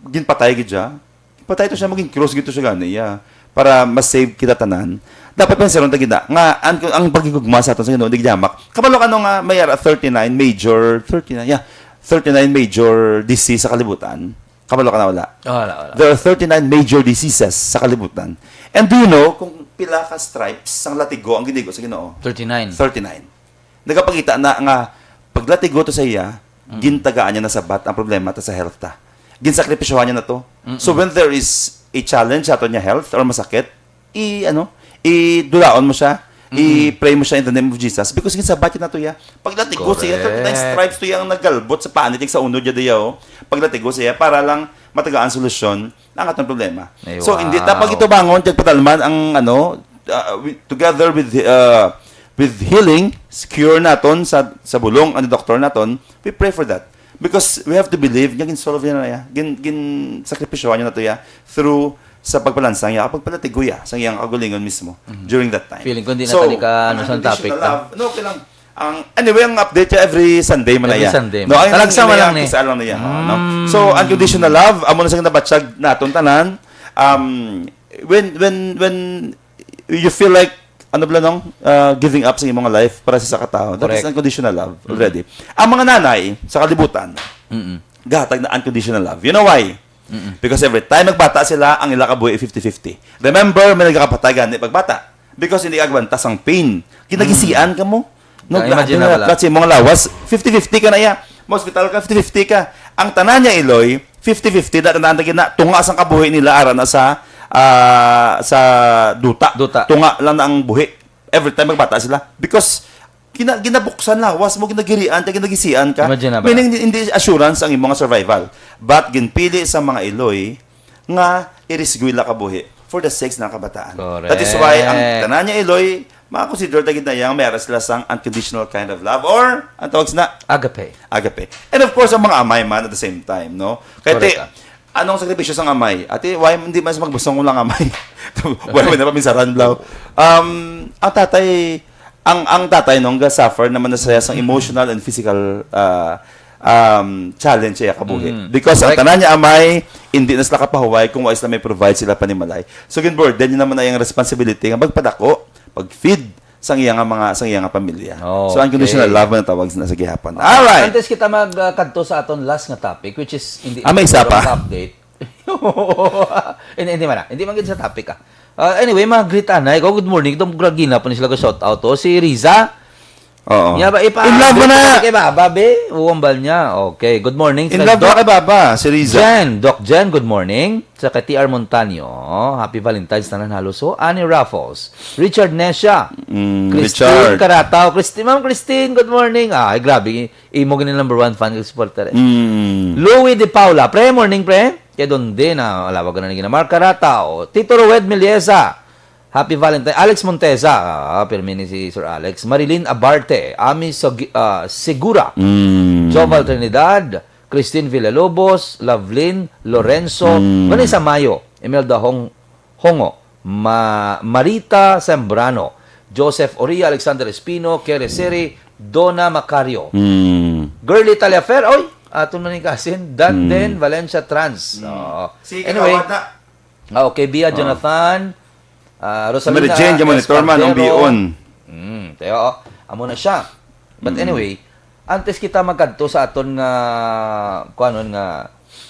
ginpatay gid siya. Patay to siya, maging cross gid to siya gani, iya. Para ma-save kita tanan. Dapat man siya ron tagina. Nga, ang, ang paghigugma sa aton sa Ginoo, hindi gid yamak. Kabalo ka no nga may ara thirty-nine major, thirty-nine, yeah, thirty-nine major disease sa kalibutan? Kabalo ka na wala? Wala, wala. There are thirty-nine major diseases sa kalibutan. And do you know kung pila ka stripes sang latigo ang ginigo sa Ginoo? Thirty-nine. Thirty-nine. Nagapakita na nga paglatigo to sa iya, Mm. gintagaan niya na sabat ang problema ta sa health ta. Ginsakripisyohan niya na to. Mm-mm. So when there is a challenge sa aton nga health or masakit, i-, ano, idulaon mo siya, Mm-mm. i-pray mo siya in the name of Jesus because ginsabat niya na to iya. Paglatigo siya, Correct. thirty-nine stripes to iya ang naggalbot sa panit kag sa unod niya diya, oh. Paglatigo siya para lang matagaan solusyon ang aton problema. Ay, So, hindi ta wow. pagitubangon, kag padalman ang, ano, uh, wi-, together with, uh, with healing, cure naton sa, sa bulong, ang doktor naton, we pray for that. Because we have to believe nga gin-solve niya na ya. Gin, gin-sakripisyohan niya na to ya through sa pagpalansang niya, pagpalatigo ya sa iyang kagulingon mismo Mhm. during that time. Feeling ko hindi na So, tani ka, ano, ang sa unconditional topic, ah. love, no, kailang, ang, anyway, ang update niya every Sunday man na Every ya. Sunday No, man. ang Talagsa man lang ni. isa lang niya, no? Mm. So, unconditional love, amo na sa nabatyag naton tanan. Um, when, when, when you feel like, ano bala nung, uh, giving up sa imong life para sa isa ka tawo, that is Correct. unconditional love Mm. already. Ang mga nanay sa kalibutan, Mm-mm. gahatag na unconditional love. You know why? Mm-mm. Because every time magbata sila, ang ila kabuhi fifty fifty. Remember, may nagkakapatay gani pagbata. Because hindi agwanta sang pain. Ginagisian Mm. ka mo. No, Na-imagine grabe na na, pala. Kasi mga lawas, fifty fifty ka na iya. Hospital ka, fifty fifty ka. Ang tanan niya, Iloy, fifty fifty, da, tanan na gina, tunga sang kabuhi nila, ara na sa, ah, sa duta. Duta. Tunga lang na ang buhi. Every time magbata sila. Because gina-, ginabuksan lawas mo, ginagirian ka, ginagisian ka. Imagine na ba? Meaning, hindi, hindi assurance ang imong survival. But ginpili sa mga Iloy nga irisgo ila kabuhi for the sakes ng kabataan. Correct. That is why ang tanan niya Iloy, makakonsider ta gid na yang may ara sila sang unconditional kind of love or ang tawag sina Agape. Agape. And of course, ang mga amay man at the same time, no? Kaya Correct, te, ah. Anong sakripisyo sang amay? Ate, why hindi man sa magbusong lang amay? Why mo na paminsaran, blaw? Um, ang tatay, ang, ang tatay, no, ga-suffer naman na siya sa emotional and physical, ah, um, challenge siya kabuhi. Mm. Because ang Correct. tanan niya amay, hindi na sila kapahuway kung wala sila may provide sila panimalay. So, ginburden niya naman na yung responsibility nga magpadako, pag-feed sang iya nga mga, sang iya nga pamilya. So, unconditional Okay. love man ang tawag na sa gihapon. Alright. Antes kita mag, ah, kadto sa aton last nga topic, which is hindi Ah, may isa pa? update. Hindi, hindi man na. Hindi man gid sa topic, ah. Ah, anyway, mga greet anay ko. Good morning. Itong Gragina pa ni sila ko shout out. Oh, si Riza. Oo. Nya ba, ipa-, In love mo na. Kay Baba, be. Uwambal niya. Okay. Good morning, In Sir love na Doc. kay Baba, si Riza. Jen, Doc Jen, good morning. Sa kay T R Montaño, Happy Valentine's tanan halos. So, Annie Raffles, Richard Nesha, Mm, Christine Richard. Carataw, Christi-, Ma'am Christine, good morning. Ay, grabe, imo gini number one fan kag supporter, eh. Mm. Louie De Paula, pre, morning, pre. Kay Don Din, ah, alawag na ni Mark Carataw, Tito Roed Meliesa, Happy Valentine. Alex Montesa, ah, pirmi ni si Sir Alex. Marilyn Abarte, Ami Sog-, ah, Segura, Mm. Joval Trinidad, Christine Villalobos, Lovelyn Lorenzo, Mm. Vanessa Mayo, Imelda Hong-, Hongo, Ma-, Marita Zambrano, Joseph Oria, Alexander Espino, Kere Seri, Donna Macario. Mm. Girly Taliaferro, oy, aton man ni kasin, Dan Mm. Den Valencia Trans. Mm. Oo. Sige, anyway, kawat na. Ah, okay, Bia Ah. Jonathan, ah, Si Mary Rosalina Jane, yung monitor man, ang Escardero. Bion. Mm, tayo, oh. Amo na siya. But Mm. anyway, antes kita magkadto sa aton nga, kuanon nga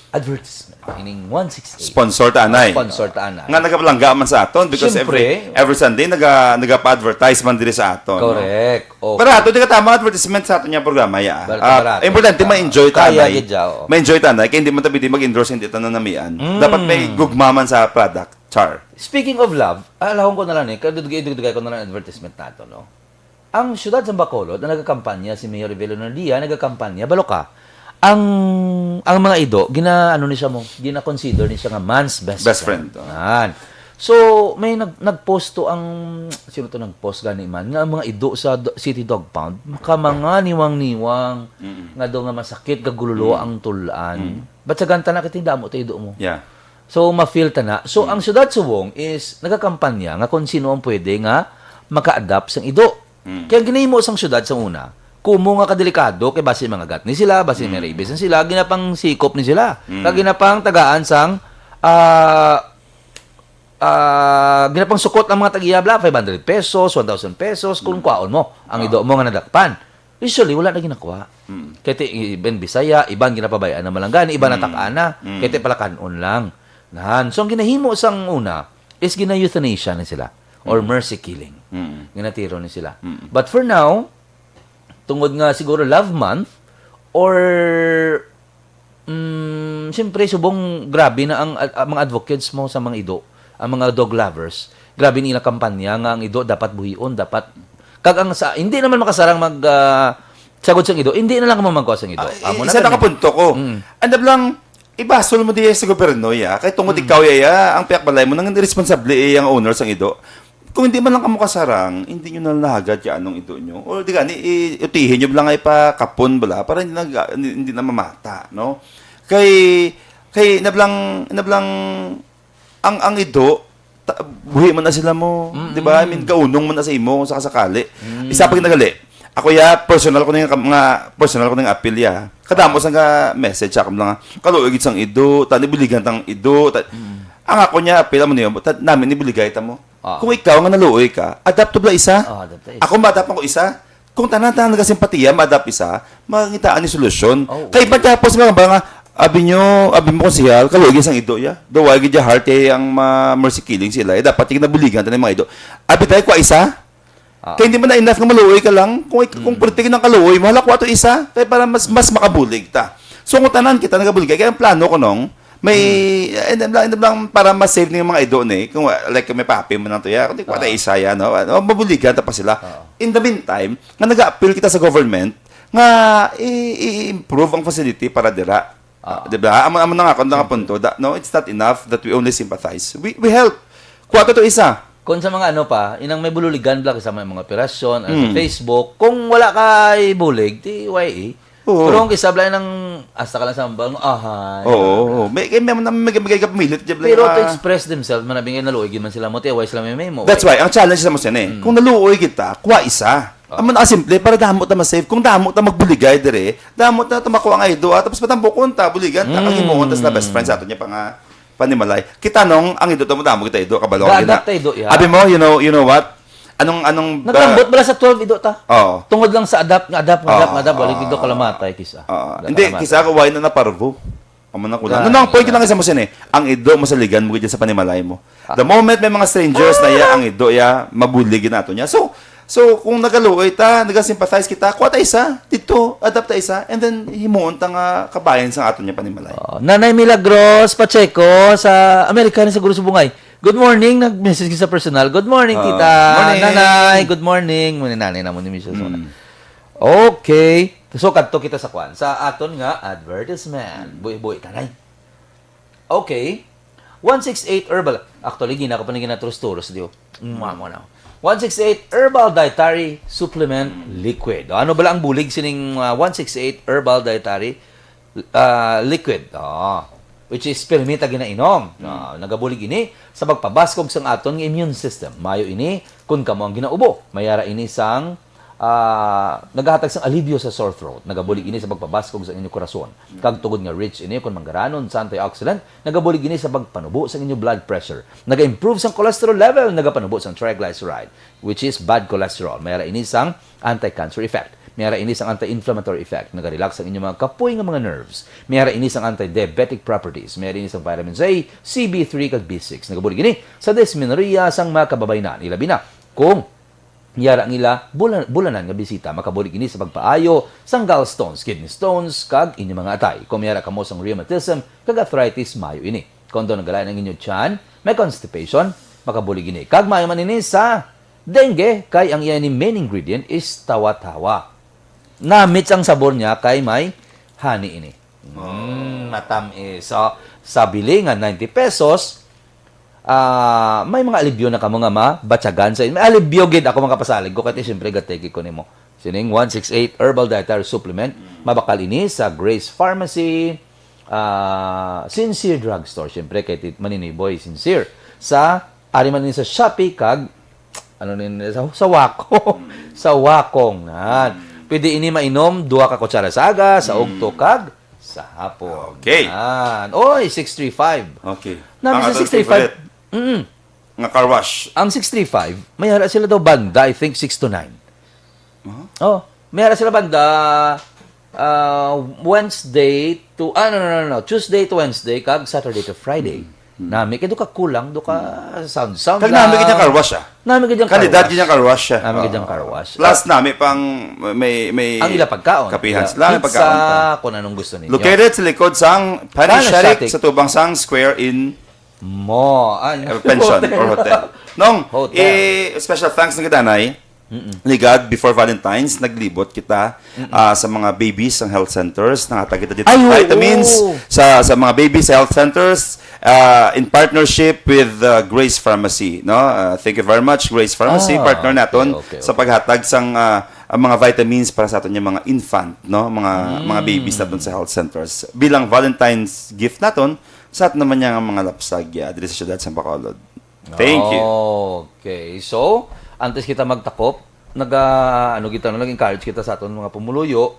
advertisement, ining one six eight. Sponsor ta anay. Sponsor ta anay. Nga nagapalangga man sa aton because Siyempre. every, every Sunday naga, nagapa-advertise man diri sa aton, no? Correct. Okay. Barato, di ka tama advertisement sa aton nga programa, ya. Barato, Ah, barato. importante, Ah, ma-enjoy ta kaya anay. gid, ya, oo. Ma-enjoy ta anay, kaya hindi man ta pwede mag-endorse, hindi ta nanamian. Mm. Dapat may gugma man sa product. Char. Speaking of love, ah, alahon ko na lang eh, kadugay-dugay ko na lang advertisement nato, no? Ang siyudad sa Bacolod, ang nagakampanya, si Mayor Revelo Nardia, nagakampanya, balo ka, ang, ang mga ido, gina, ano ni siya mo, gina-consider ni siya nga man's best Best friend. friend, oh. Yan. So, may nag-, nagpost to ang, sino to nagpost gani man, nga ang mga ido sa do-, City Dog Pound, ka mga niwang-niwang, Mm-mm. nga do nga masakit, gagululo Mm. ang tulan. Mm. But sa ganta na, kita damo to ido mo. Yeah. So, ma-feel ta na. So, Mm. ang siyudad subong is nagakampanya nga kung sino ang pwede nga maka-adapt sang ido. Mm. Kaya ginahimo sang siyudad sa una, kumo nga kadelikado kay basi mangagat ni sila, basi may Mm. rabies na sila, ginapang sikop ni sila. Mm. Kag ginapang tagaan sang, ah, ah, ginapang sukot ang mga tag-iya bala, five hundred pesos, one thousand pesos, kung Mm. kwaon mo ang Ah. ido mo nga nadakpan. Usually, wala na ginakuha. Mm. Kaya ti-, iban Bisaya, iban ginapabayaan na malanggani, iban Mm. natakaan na. Mm. Kaya ti palakan-on lang. Nahan. So, ang ginahimo sang una is gina-euthanasia ni sila or Mm. mercy killing. Mm. Ginatiro ni sila. Mm. But for now, tungod nga siguro love month or Mm, siyempre, subong grabe na ang, ang mga advocates mo sa mga ido, ang mga dog lovers. Grabe nila kampanya nga ang ido dapat buhion, dapat kag ang sa, hindi naman makasarang mag, ah, sagod sang ido, hindi na lang mo magkuha sang ido. Ah, Amo na isa na kami. Ka punto ko. Mm. Andam lang, ibasol mo diya sa gobyerno, ya. Kay tungod Mm. ikaw, ya, ya, ang pihakbalay mo, nang responsable, eh, ang owner sang ido. Kung hindi man lang kamo kasarang, hindi nyo na nahagad ya anong ido nyo. O di gani, i-, utihin nyo lang ay pa kapon bala para hindi na, hindi, hindi na mamata, no? Kay, kay nablang, nablang, ang, ang ido, ta-, buhi man na sila mo, Mm-mm. di ba? I mean, kaunong man na sa imo kung sakasakali. Mm. Isa pa ginagali, ako ya, personal ko na yung kam-, nga, personal ko na yung appeal ya. Kadamo sa nga message sa akon lang, kaluoy gid sang ido, tani buligan tang ido, ta-, Mm. ang ako niya, appeal mo niyo, ta-, namin ni buligay ta mo. Ah. Kung ikaw nga naluoy ka, adapt to bala isa. Ah, adapt ta isa. Ako ma-adapt ako isa. Kung tanan-tanan nagasimpatiya, ma-adapt isa, mangitaan ni solusyon. Oh, Kay okay. Pagkatapos mga ba nga, abi nyo, abi mo konsehal, kaluoy sang ido ya. Daw wala gid ya heart, eh, ang ma-, mercy killing sila. Eh, dapat yung nabuligan tanan mga ido. Abi tayo kwa isa. Ah. Kay hindi man na enough nga maluoy ka lang. Kung ik-, kung Mm. pwerte ka ng kaluoy mo, hala, kwa to isa. Kay para mas, mas makabulig ta. So, kung tanan kita nagabulig, kaya ang plano ko nung, may, Mm. eh, hindi lang, hindi lang para ma-save ning mga ido ni. Kung, uh, like, may papi mo nang tuya, kundi kwa Ah. ta isa yan, no? Ano, mabuligan ta pa sila. Ah. In the meantime, nga nag-appeal kita sa government, nga i-, i-improve ang facility para dira. Ah. Di ba? Amo, amo na nga, kung nga punto, that, no, it's not enough that we only sympathize. We, we help. Kuha to, to isa. Kung sa mga ano pa, inang may bululigan bala sa may mga operasyon, ano, sa Mm. Facebook, kung wala ka ibulig, ti Y A. Oo. Pero kung isa bala nang hasta ka lang sa hambal, ahay, Oo, bla, bla. oo. May, may, may, may, may, may kapilit, di ba, Pero mga to express themselves, manabing ay naluoy gid man sila mo, ti Y A sila may memo. That's why, ang challenge sa mo siya, eh. Mm. Kung naluoy kita, kuha isa. Ah. Amo na simple, para damo ta ma-save. Kung damo ta magbuligay dire, damo ta tumakuha nga ido, ah, tapos patambukon ta, buligan ta, Mm. kag himuon ta sila best friends sa aton niya pa nga panimalay. Kita nung ang ido ta mo, damo kita ido, kabalo Ga-adapt gina. Ta ido, ya. Abi mo, you know, you know what? Anong, anong ba- Naglambot bala sa twelve ido ta? Oo. Tungod lang sa adapt, nga adapt, nga adapt, Oo, nga adapt, wala oo, ido kalamatay, kisa. Oo. Wala Hindi, kalamatay. Kisa ako, why na naparvo? Amo na ko lang. Ga-, No, no, ang point ko ga- lang isa mo sin eh. Ang ido mo sa ligan mo gid sa panimalay mo. Ah. The moment may mga strangers na ya, ang ido ya, mabulig na ato niya. So, so kung nagaluoy ta, nagasympathize kita, kuha ta isa, dito, adapt ta isa, and then himuon ta nga kabayan sa ato niya panimalay. Oh, Nanay Milagros Pacheco sa Amerika na siguro subong ay. Good morning, nag-message sa personal. Good morning, Ah, tita. Morning. Nanay, good morning. Muna nanay naman ni Michelle Sona. Mm. Okay. So, kadto kita sa kwan. Sa aton nga advertisement. Mm. Buhi-buhi, tanay. Okay. One six eight Herbal. Actually, gina ko pa na ginaturos-turos, di ba? Mm, mo na. One six eight Herbal Dietary Supplement Mm. Liquid. Ano bala ang bulig sining, uh, one six eight Herbal Dietary ah, liquid. Ah, which is pirmi ta ginainom. Ah, nagabulig ini sa pagpabaskog sang aton nga immune system. Mayo ini kung kamo ang ginaubo. May ara ini sang, ah, nagahatag sang alibyo sa sore throat. Nagabulig ini sa pagpabaskog sa inyo korason. Kag tungod nga rich ini kon manggaranon sa antioxidant, nagabulig ini sa pagpanubo sa inyo blood pressure. Naga-improve sang cholesterol level, nagapanubo sang triglyceride, which is bad cholesterol. May ara ini sang anti-cancer effect. May ara ini sang anti-inflammatory effect. Naga-relax ang inyong mga kapoy nga mga nerves. May ara ini sang anti-diabetic properties. May ara ini sang vitamin A, C B three, kag B six. Nagabulig ini sa dismenorrhea sang mga kababayenan. Ilabi na kung yara ang ila bulan, bulanan nga bisita. Makabulig ini sa pagpaayo sang gallstones, kidney stones, kag inyong mga atay. Kung may ara kamo sang rheumatism kag arthritis, mayo ini. Kung daw nagalain ang inyo tiyan, may constipation, makabulig ini. Kag mayo man ini sa dengue, kay ang iya ni main ingredient is tawa-tawa. Namit ang sabor niya kay may honey ini. Mm, matamis. So, sa bili nga ninety pesos, ah, may mga alibyo na kamo nga mabatyagan sa inyo. May alibyo gid ako makapasalig ko, kay siyempre gateki ko nimo. Sining one six eight Herbal Dietary Supplement, mabakal ini sa Grace Pharmacy, ah, Sincere Drugstore. Siyempre, kay Tit-, Maninoy Boy, Sincere. Sa, ari man ini sa Shopee, kag, ano ni, sa, sa Wako. Sa Wakong, nan. Pwede ini mainom, duha ka kutsara sa aga, sa ugto, kag sa hapon. Okay. Nan. Oy, six three five. Okay. Nami Ang sa atong six three five. Favorite Mm. nga car wash. Ang six three five, may ara sila daw banda, I think, six to nine. Aha. Oh, may ara sila banda, ah, Wednesday to, ah, no, no, no, no. Tuesday to Wednesday, kag Saturday to Friday. Mm. Mm. Nami, kay do ka kulang, do ka sound, sound Kag nami lang. Kanya car wash, ah. Nami gid ang Kalidad car wash. Gid ang car wash, ah. Nami gid ang car wash. Plus, nami pang may, may Ang ila pagkaon. Kapihan Yeah. sila, may Pizza, pagkaon pa. Kung anong gusto ninyo. Located sa likod sang Panish Panish Sharik Sharik. Sa tubang sang Square in Mo, ah, uh, pension hotel. Or hotel. Nong, Hotel. Eh, special thanks nga danay. Mm-mm. Ligad, before Valentine's, naglibot kita, Mm-mm. ah, sa mga babies sang health centers. Nangatag kita dito Ay, vitamins oo. sa, sa mga babies sa health centers, ah, in partnership with, ah, Grace Pharmacy, no? Ah, thank you very much, Grace Pharmacy, Ah, partner naton okay, okay, sa okay. paghatag sang, ah, ang mga vitamins para sa aton yung mga infant, no? Mga, mga Mm. babies naton sa health centers. Bilang Valentine's gift naton, sa aton naman niya nga mga lapsag, ya, diri sa siyudad sa Bacolod. Thank you. Okay. So, antes kita magtakop, naga, ano kita, no, nag-encourage kita sa aton mga pumuluyo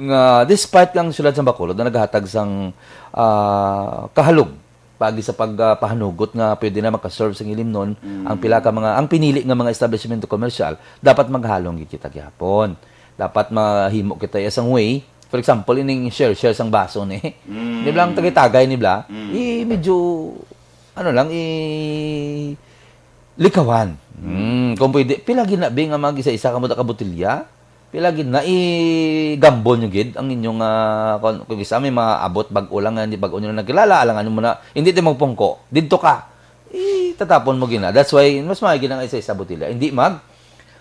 nga despite kang siyudad sa Bacolod na naghatag sang, ah, kahalog paagi sa pag, ah, pahanugot nga pwede na makaserve sang ilimnon Mm. ang pila ka mga, ang pinili nga mga establishmento komersyal, dapat maghalong gid kita gihapon. Dapat mahimo kita isang way. For example, ining share-share sang baso ni. Mm. Di ba ang tagay-tagay ni bla? Mm. Eh, medyo, ano lang, eh, likawan. Mm. Mm, kung pwede, pila gid na, bi, nga mag-isa-isa kamo ta ka botelya? Pila gid na, i-gamble nyo gid ang inyong, ah, kung, kung isa may maabot, bag-o lang nga, hindi bag-o nyo na nakilala, alangan mo na, hindi tayo magpungko. Didto ka. Itatapon mo gid na. That's why, mas maayo gid ang isa-isa botelya. Hindi mag,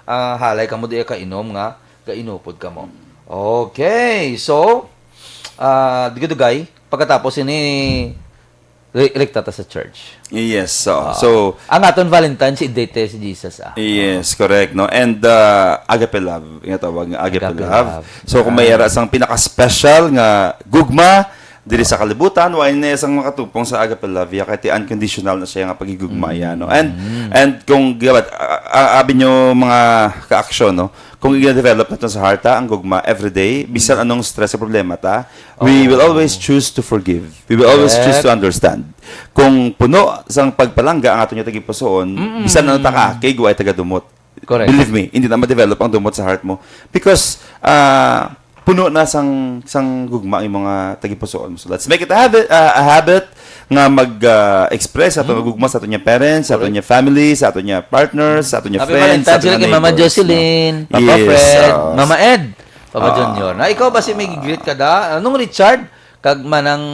ah, halay kamo di kainom nga, kainupod kamo. Okay, so, ah, dugay-dugay, pagkatapos ini, re-, rekta ta sa church. Yes, so, Ah. so, Ang aton Valentine, si Dete, si Jesus, ah. Yes, correct, no? And, uh, Agape Love, yung tawag nga Agape Agape Love. Love. So, kung may Ah. ara sang pinaka-special nga gugma diri sa kalibutan, wa na sang makatupong sa Agape Love, ya, kay unconditional na siya nga pagigugma, ya, no? And, Mm. and kung gawat, a-, a-, abi nyo mga ka-aksyon, no? Kung i-develop natin sa heart, ha, ang gugma everyday, bisan Mm. anong stress o problema ta, we will Oo. always choose to forgive. We will always choose Correct. to understand. Kung puno sang pagpalangga ang aton nga tagipusoon, Mm-mm. bisan ano ta kaakig, wa ay tagadumot. Correct. Believe me, hindi na ma-develop ang dumot sa heart mo. Because, ah, puno na sang, sang gugma ang mga tagipusoon mo. So let's make it a habit, ah, a habit nga mag, ah, express ato Mm. nga gugma sa aton nga parents, sa aton Correct. nga family, sa aton nga partners, sa aton nga Happy friends, sa Valentine's aton nga kay Mama neighbors, no? Jocelyn, Papa Yes, Fred, ah, Mama Ed, Papa Ah. Junior. Na ikaw ba si may greet ka da? Anong Richard? Kag manang,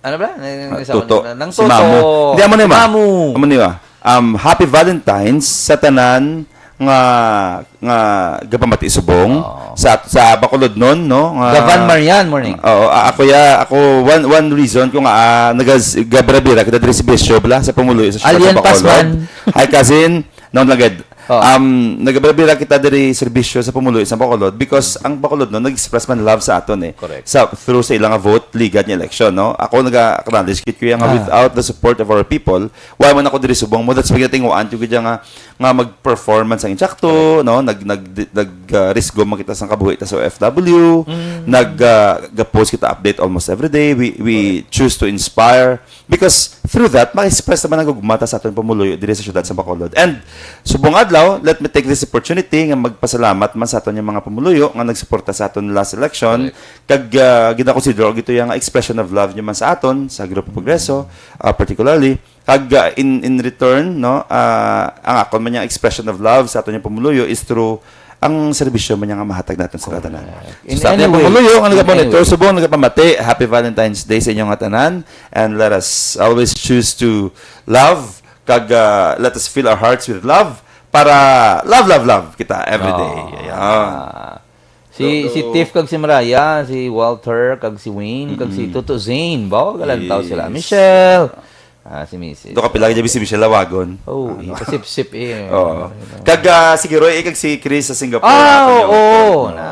ano ba? Nang, nang, Ah, Toto. Nang Si Toto. Mamu. Hindi, amo na, Si ma. Mamu. Amo na, ma. Um, happy Valentine's sa tanan nga, nga gapamati subong Oo. sa, sa Bacolodnon, no? Nga Gavan Marian, morning. Oo, a-, ako ya, ako, one, one reason kung, ah, nagas-, gabira-bira kita diri sa Bishop la, sa pumuluyo sa Siyudad Alien sa Bacolod. Pasman. Hi, cousin. Noon lang gid. Oh. Um, nagabira-bira kita diri serbisyo sa pumuluyo sa Bacolod because ang Bacolod, no, nag-express man love sa aton, eh. Correct. Sa, through sa ilang vote, ligad nga election, no? Ako naga-acknowledge kit ko nga Ah. without the support of our people, wala man ako diri subong mo. That's why ginatinguan ko gid nga, nga mag-performance ang insakto, Correct. no? Nag, nag, nag, ah, risgo man kita sa kabuhi ta sa O F W, Mm. nag, ah, ga-post kita update almost every day. We, we Correct. choose to inspire. Because through that, ma-express naman ang gugma ta sa aton pumuluyo diri sa siyudad sa Bacolod. And subong adlaw, let me take this opportunity nga magpasalamat man sa aton nga mga pumuluyo nga nagsuporta sa aton last election. Correct. Kag, ah, ginakonsidero ko gito nga expression of love nyo man sa aton, sa Grupo Progreso, ah, particularly. Kag, ah, in, in return, no, ah, ang akon man nga expression of love sa aton nga pumuluyo is through ang serbisyo man nga mahatag naton sa tanan. Correct. In So, sa aton any nga way, pumuluyo nga in nagapamonitor, any way. subong nagapamati, Happy Valentine's Day sa inyo nga tanan. And let us always choose to love. Kag, ah, let us fill our hearts with love para love, love, love kita every day. Ah. Ayan. Si, si Tiff kag si Mariah, si Walter kag si Wayne, kag si Mm-mm. Toto Zane. Ba, galantaw sila. Yes. Michelle. Ah, si Missus. Do kapila ka dyan si Michelle Lawagon? Oh, Ano? eh, pasipsip eh. Oo. Ano? Kag, ah, si Giroy, eh, kag si Chris sa Singapore, Ah, hapon niya oo, ako. na.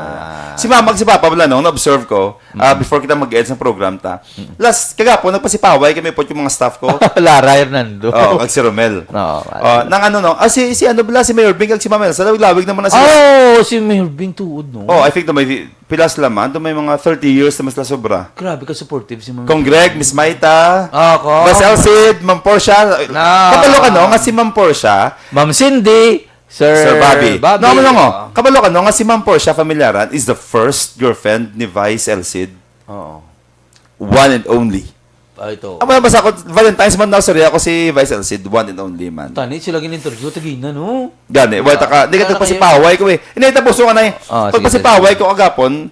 Si Mama, si Papa, wala, no? Na-observe ko, ah, Mm. before kita mag-end sa program ta. Mm. Last, kagapo, nagpasipaway kami po yung mga staff ko. Lara Hernando. Oo, kag si Romel. Oo, Oh, pare. nang ano, no? Ah, si, si ano bala, si Mayor Bing, kag si Mama Elsa, lawig-lawig naman na sila. Oh, si Mayor Bing tuod, no? Oh, I think na may, pila sila man, to may mga thirty years naman sila sobra. Grabe ka supportive si Ma'am. Kong Greg, Miss Maita. Ah, ako. Boss Elcid, Ma'am Portia. Na. Kabalo ka, no, nga si Ma'am Portia. Ma'am Cindy, Sir Sir Bobby. Bobby. No, no, no. Oh. Kabalo ka, no, nga si Ma'am Portia Familiaran is the first girlfriend ni Vice Elcid. Oo. One and only. Ah, ito. Ang mga basa ko, Valentine's man daw, sorry, ako si Vice Elcid, one and only man. Tani, sila gin-interview, tagina, no? Gani, wala Ah, taka, di ka ano kayo? Tagpasipaway ko eh. Hindi, tapos yung anay, Ah, sige, pagpasipaway sige. ko agapon,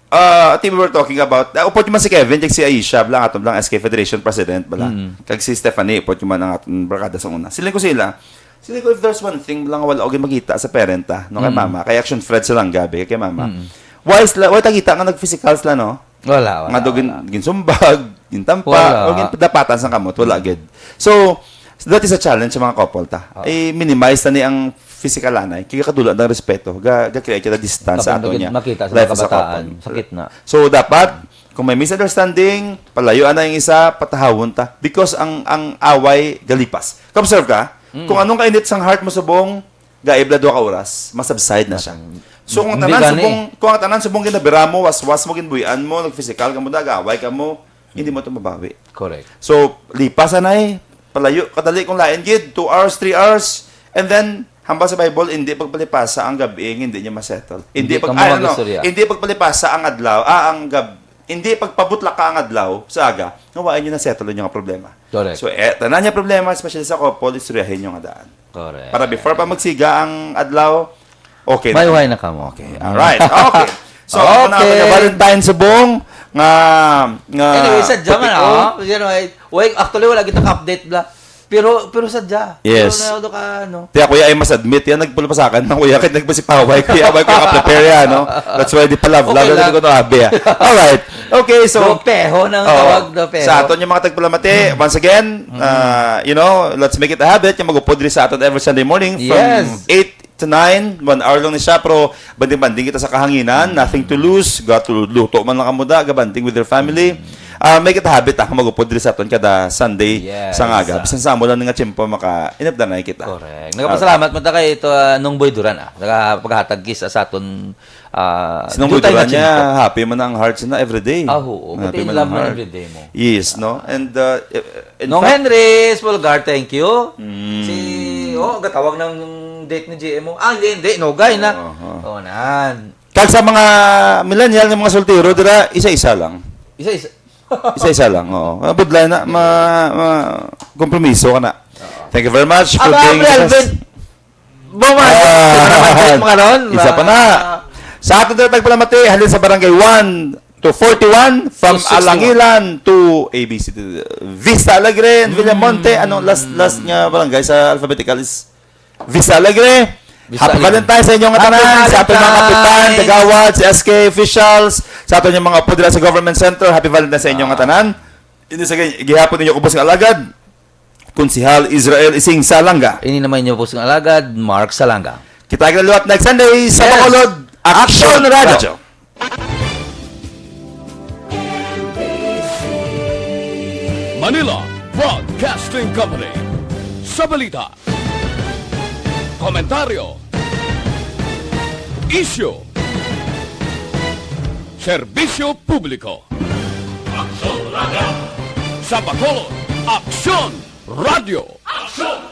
ah, I think we were talking about, ah, upod man si Kevin, kag si Aisha, blang aton, blang S K Federation President, bala. Mm. Kag si Stephanie, upod man ang aton barkada sa una. Sila ko sila, sila ko, if there's one thing, blang wala ko makita sa parent, ah, no, kay Mm. mama, kay Action Fred sa langgabi, kay mama. Mm. Why is la, why tagita nga nag-physical sila, no? Wala, wala, Nga do gin-, wala. ginsumbag, gintampa, Wala. o ginpadapatan sa kamot, wala gid. So, that is a challenge sa mga couple ta. Oo. I-minimize na ni ang physical anay, kaya kadula ng respeto, ga, ga-create ka na distance sa Kapag ato magit-, niya. makita sa Life mga as a kabataan, couple. sakit na. So, dapat, kung may misunderstanding, palayuan na yung isa, patahawon ta. Because ang, ang away, galipas. Ka-observe ka, Mm. kung anong kainit sang heart mo subong, gaib la duha ka oras, masubside na siya. Masang-, So, kung hindi tanan gani. subong, kung ang tanan subong ginabira mo, waswas mo, ginbuy-an mo, nag-physical ka mo, nag-away ka mo, hindi mo ito mabawi. Correct. So, lipas anay, palayo, kadali kung lain gid, two hours, three hours, and then, hambal sa Bible, hindi pagpalipasa ang gabi, hindi niya masettle. Hindi Hindi pag, ka mo ay, ano, mag-istorya. hindi pagpalipasa ang adlaw, ah, ang gab, hindi pagpabutlaka ang adlaw sa aga, nga waay niyo na-settle ang inyong problema. Correct. So, eh, tanan niya problema, especially sa couple, istoryahin niyo nga daan. Correct. Para before pa magsiga ang adlaw, okay na. May way na kamo. Okay, alright. Okay. So, Okay. muna kami na Valentine subong nga, nga Anyway, sadya man, topiko. ah. You know, eh, wait, actually, wala kita ka-update bla. Pero, pero sadya. Yes. Pero na, ano ka, ano? Tiya, kuya, I must admit, yan, nagpula pa sa akin, kuya, kahit nagpasipaway, kuya, abay ko ka-prepare yan, no? That's why di pa love, Okay love, lang. ko no, abi, ah. Alright. Okay, so, Dopeho ng Oo. tawag, dopeho. Sa aton yung mga tagpalamati, once again, Mm. uh, you know, let's make it a habit yung mag-upod diri sa aton every Sunday morning from Yes. eight to nine, one hour lang ni siya, pero banding-banding kita sa kahanginan, Mm. nothing to lose, gatuluto man lang kamuda, gabanding with your family. Mm. Ah, make it a habit, ah, mag-upod diri sa aton kada Sunday Yes. sa nga aga. Bisan sa amo lang nga tiyempo, maka-inapdanay kita. Correct. Nagapasalamat mo ta kay ito, ah, Nong Boy Duran, ah. Nagapaghatag kis sa aton, ah, Sinong jutay nga Boy Duran niya, tiyempo. happy man ang hearts na everyday. Ah, oo. Happy Pati man love ang man heart. everyday mo. Yes, no? And, uh, in Nong fact Henry Spolgar, thank you. Mm. Si, oh, gatawag ng date ni G M mo. Ah, hindi, hindi. Nogay na. Aha. Oh, nan. Kag sa mga millennial nga mga soltero, dira, isa-isa lang. Isa-isa. Isa-isa lang, oo. Ah, budlay na, ma-, ma-, kompromiso ka na. Oo. Thank you very much for Aba, being with us. Melvin, Bumalik Ah, ka naman, Jake, mga ron. Isa pa na. Ah. Sa aton na tagpalamati, halin sa barangay one to forty-one, from To sixty-one. Alangilan to A B C, to Vista Alegre and Villamonte. Mm. Anong last, last nga barangay sa alphabetical is Vista Alegre? Vista Happy Alegre. Valentine's sa inyo nga Happy tanan, sa ating mga Valentine's. kapitan, kagawad, sa S K officials, sa aton yung mga pudra sa Government Center. Happy Valentine's sa inyo nga Ah. tanan. Hindi sa gihapon ninyo kubos nga alagad. Konsehal Israel Ising Salanga. Ini naman inyo po sa alagad, Mark Salanga. Kita kita liwat next Sunday sa Yes. Bacolod Action Action Radio. Radio. Manila Broadcasting Company. Sa balita, komentaryo, isyu, serbisyo publiko. Aksyon Radio. Sa Bacolod, Aksyon Radio. Aksyon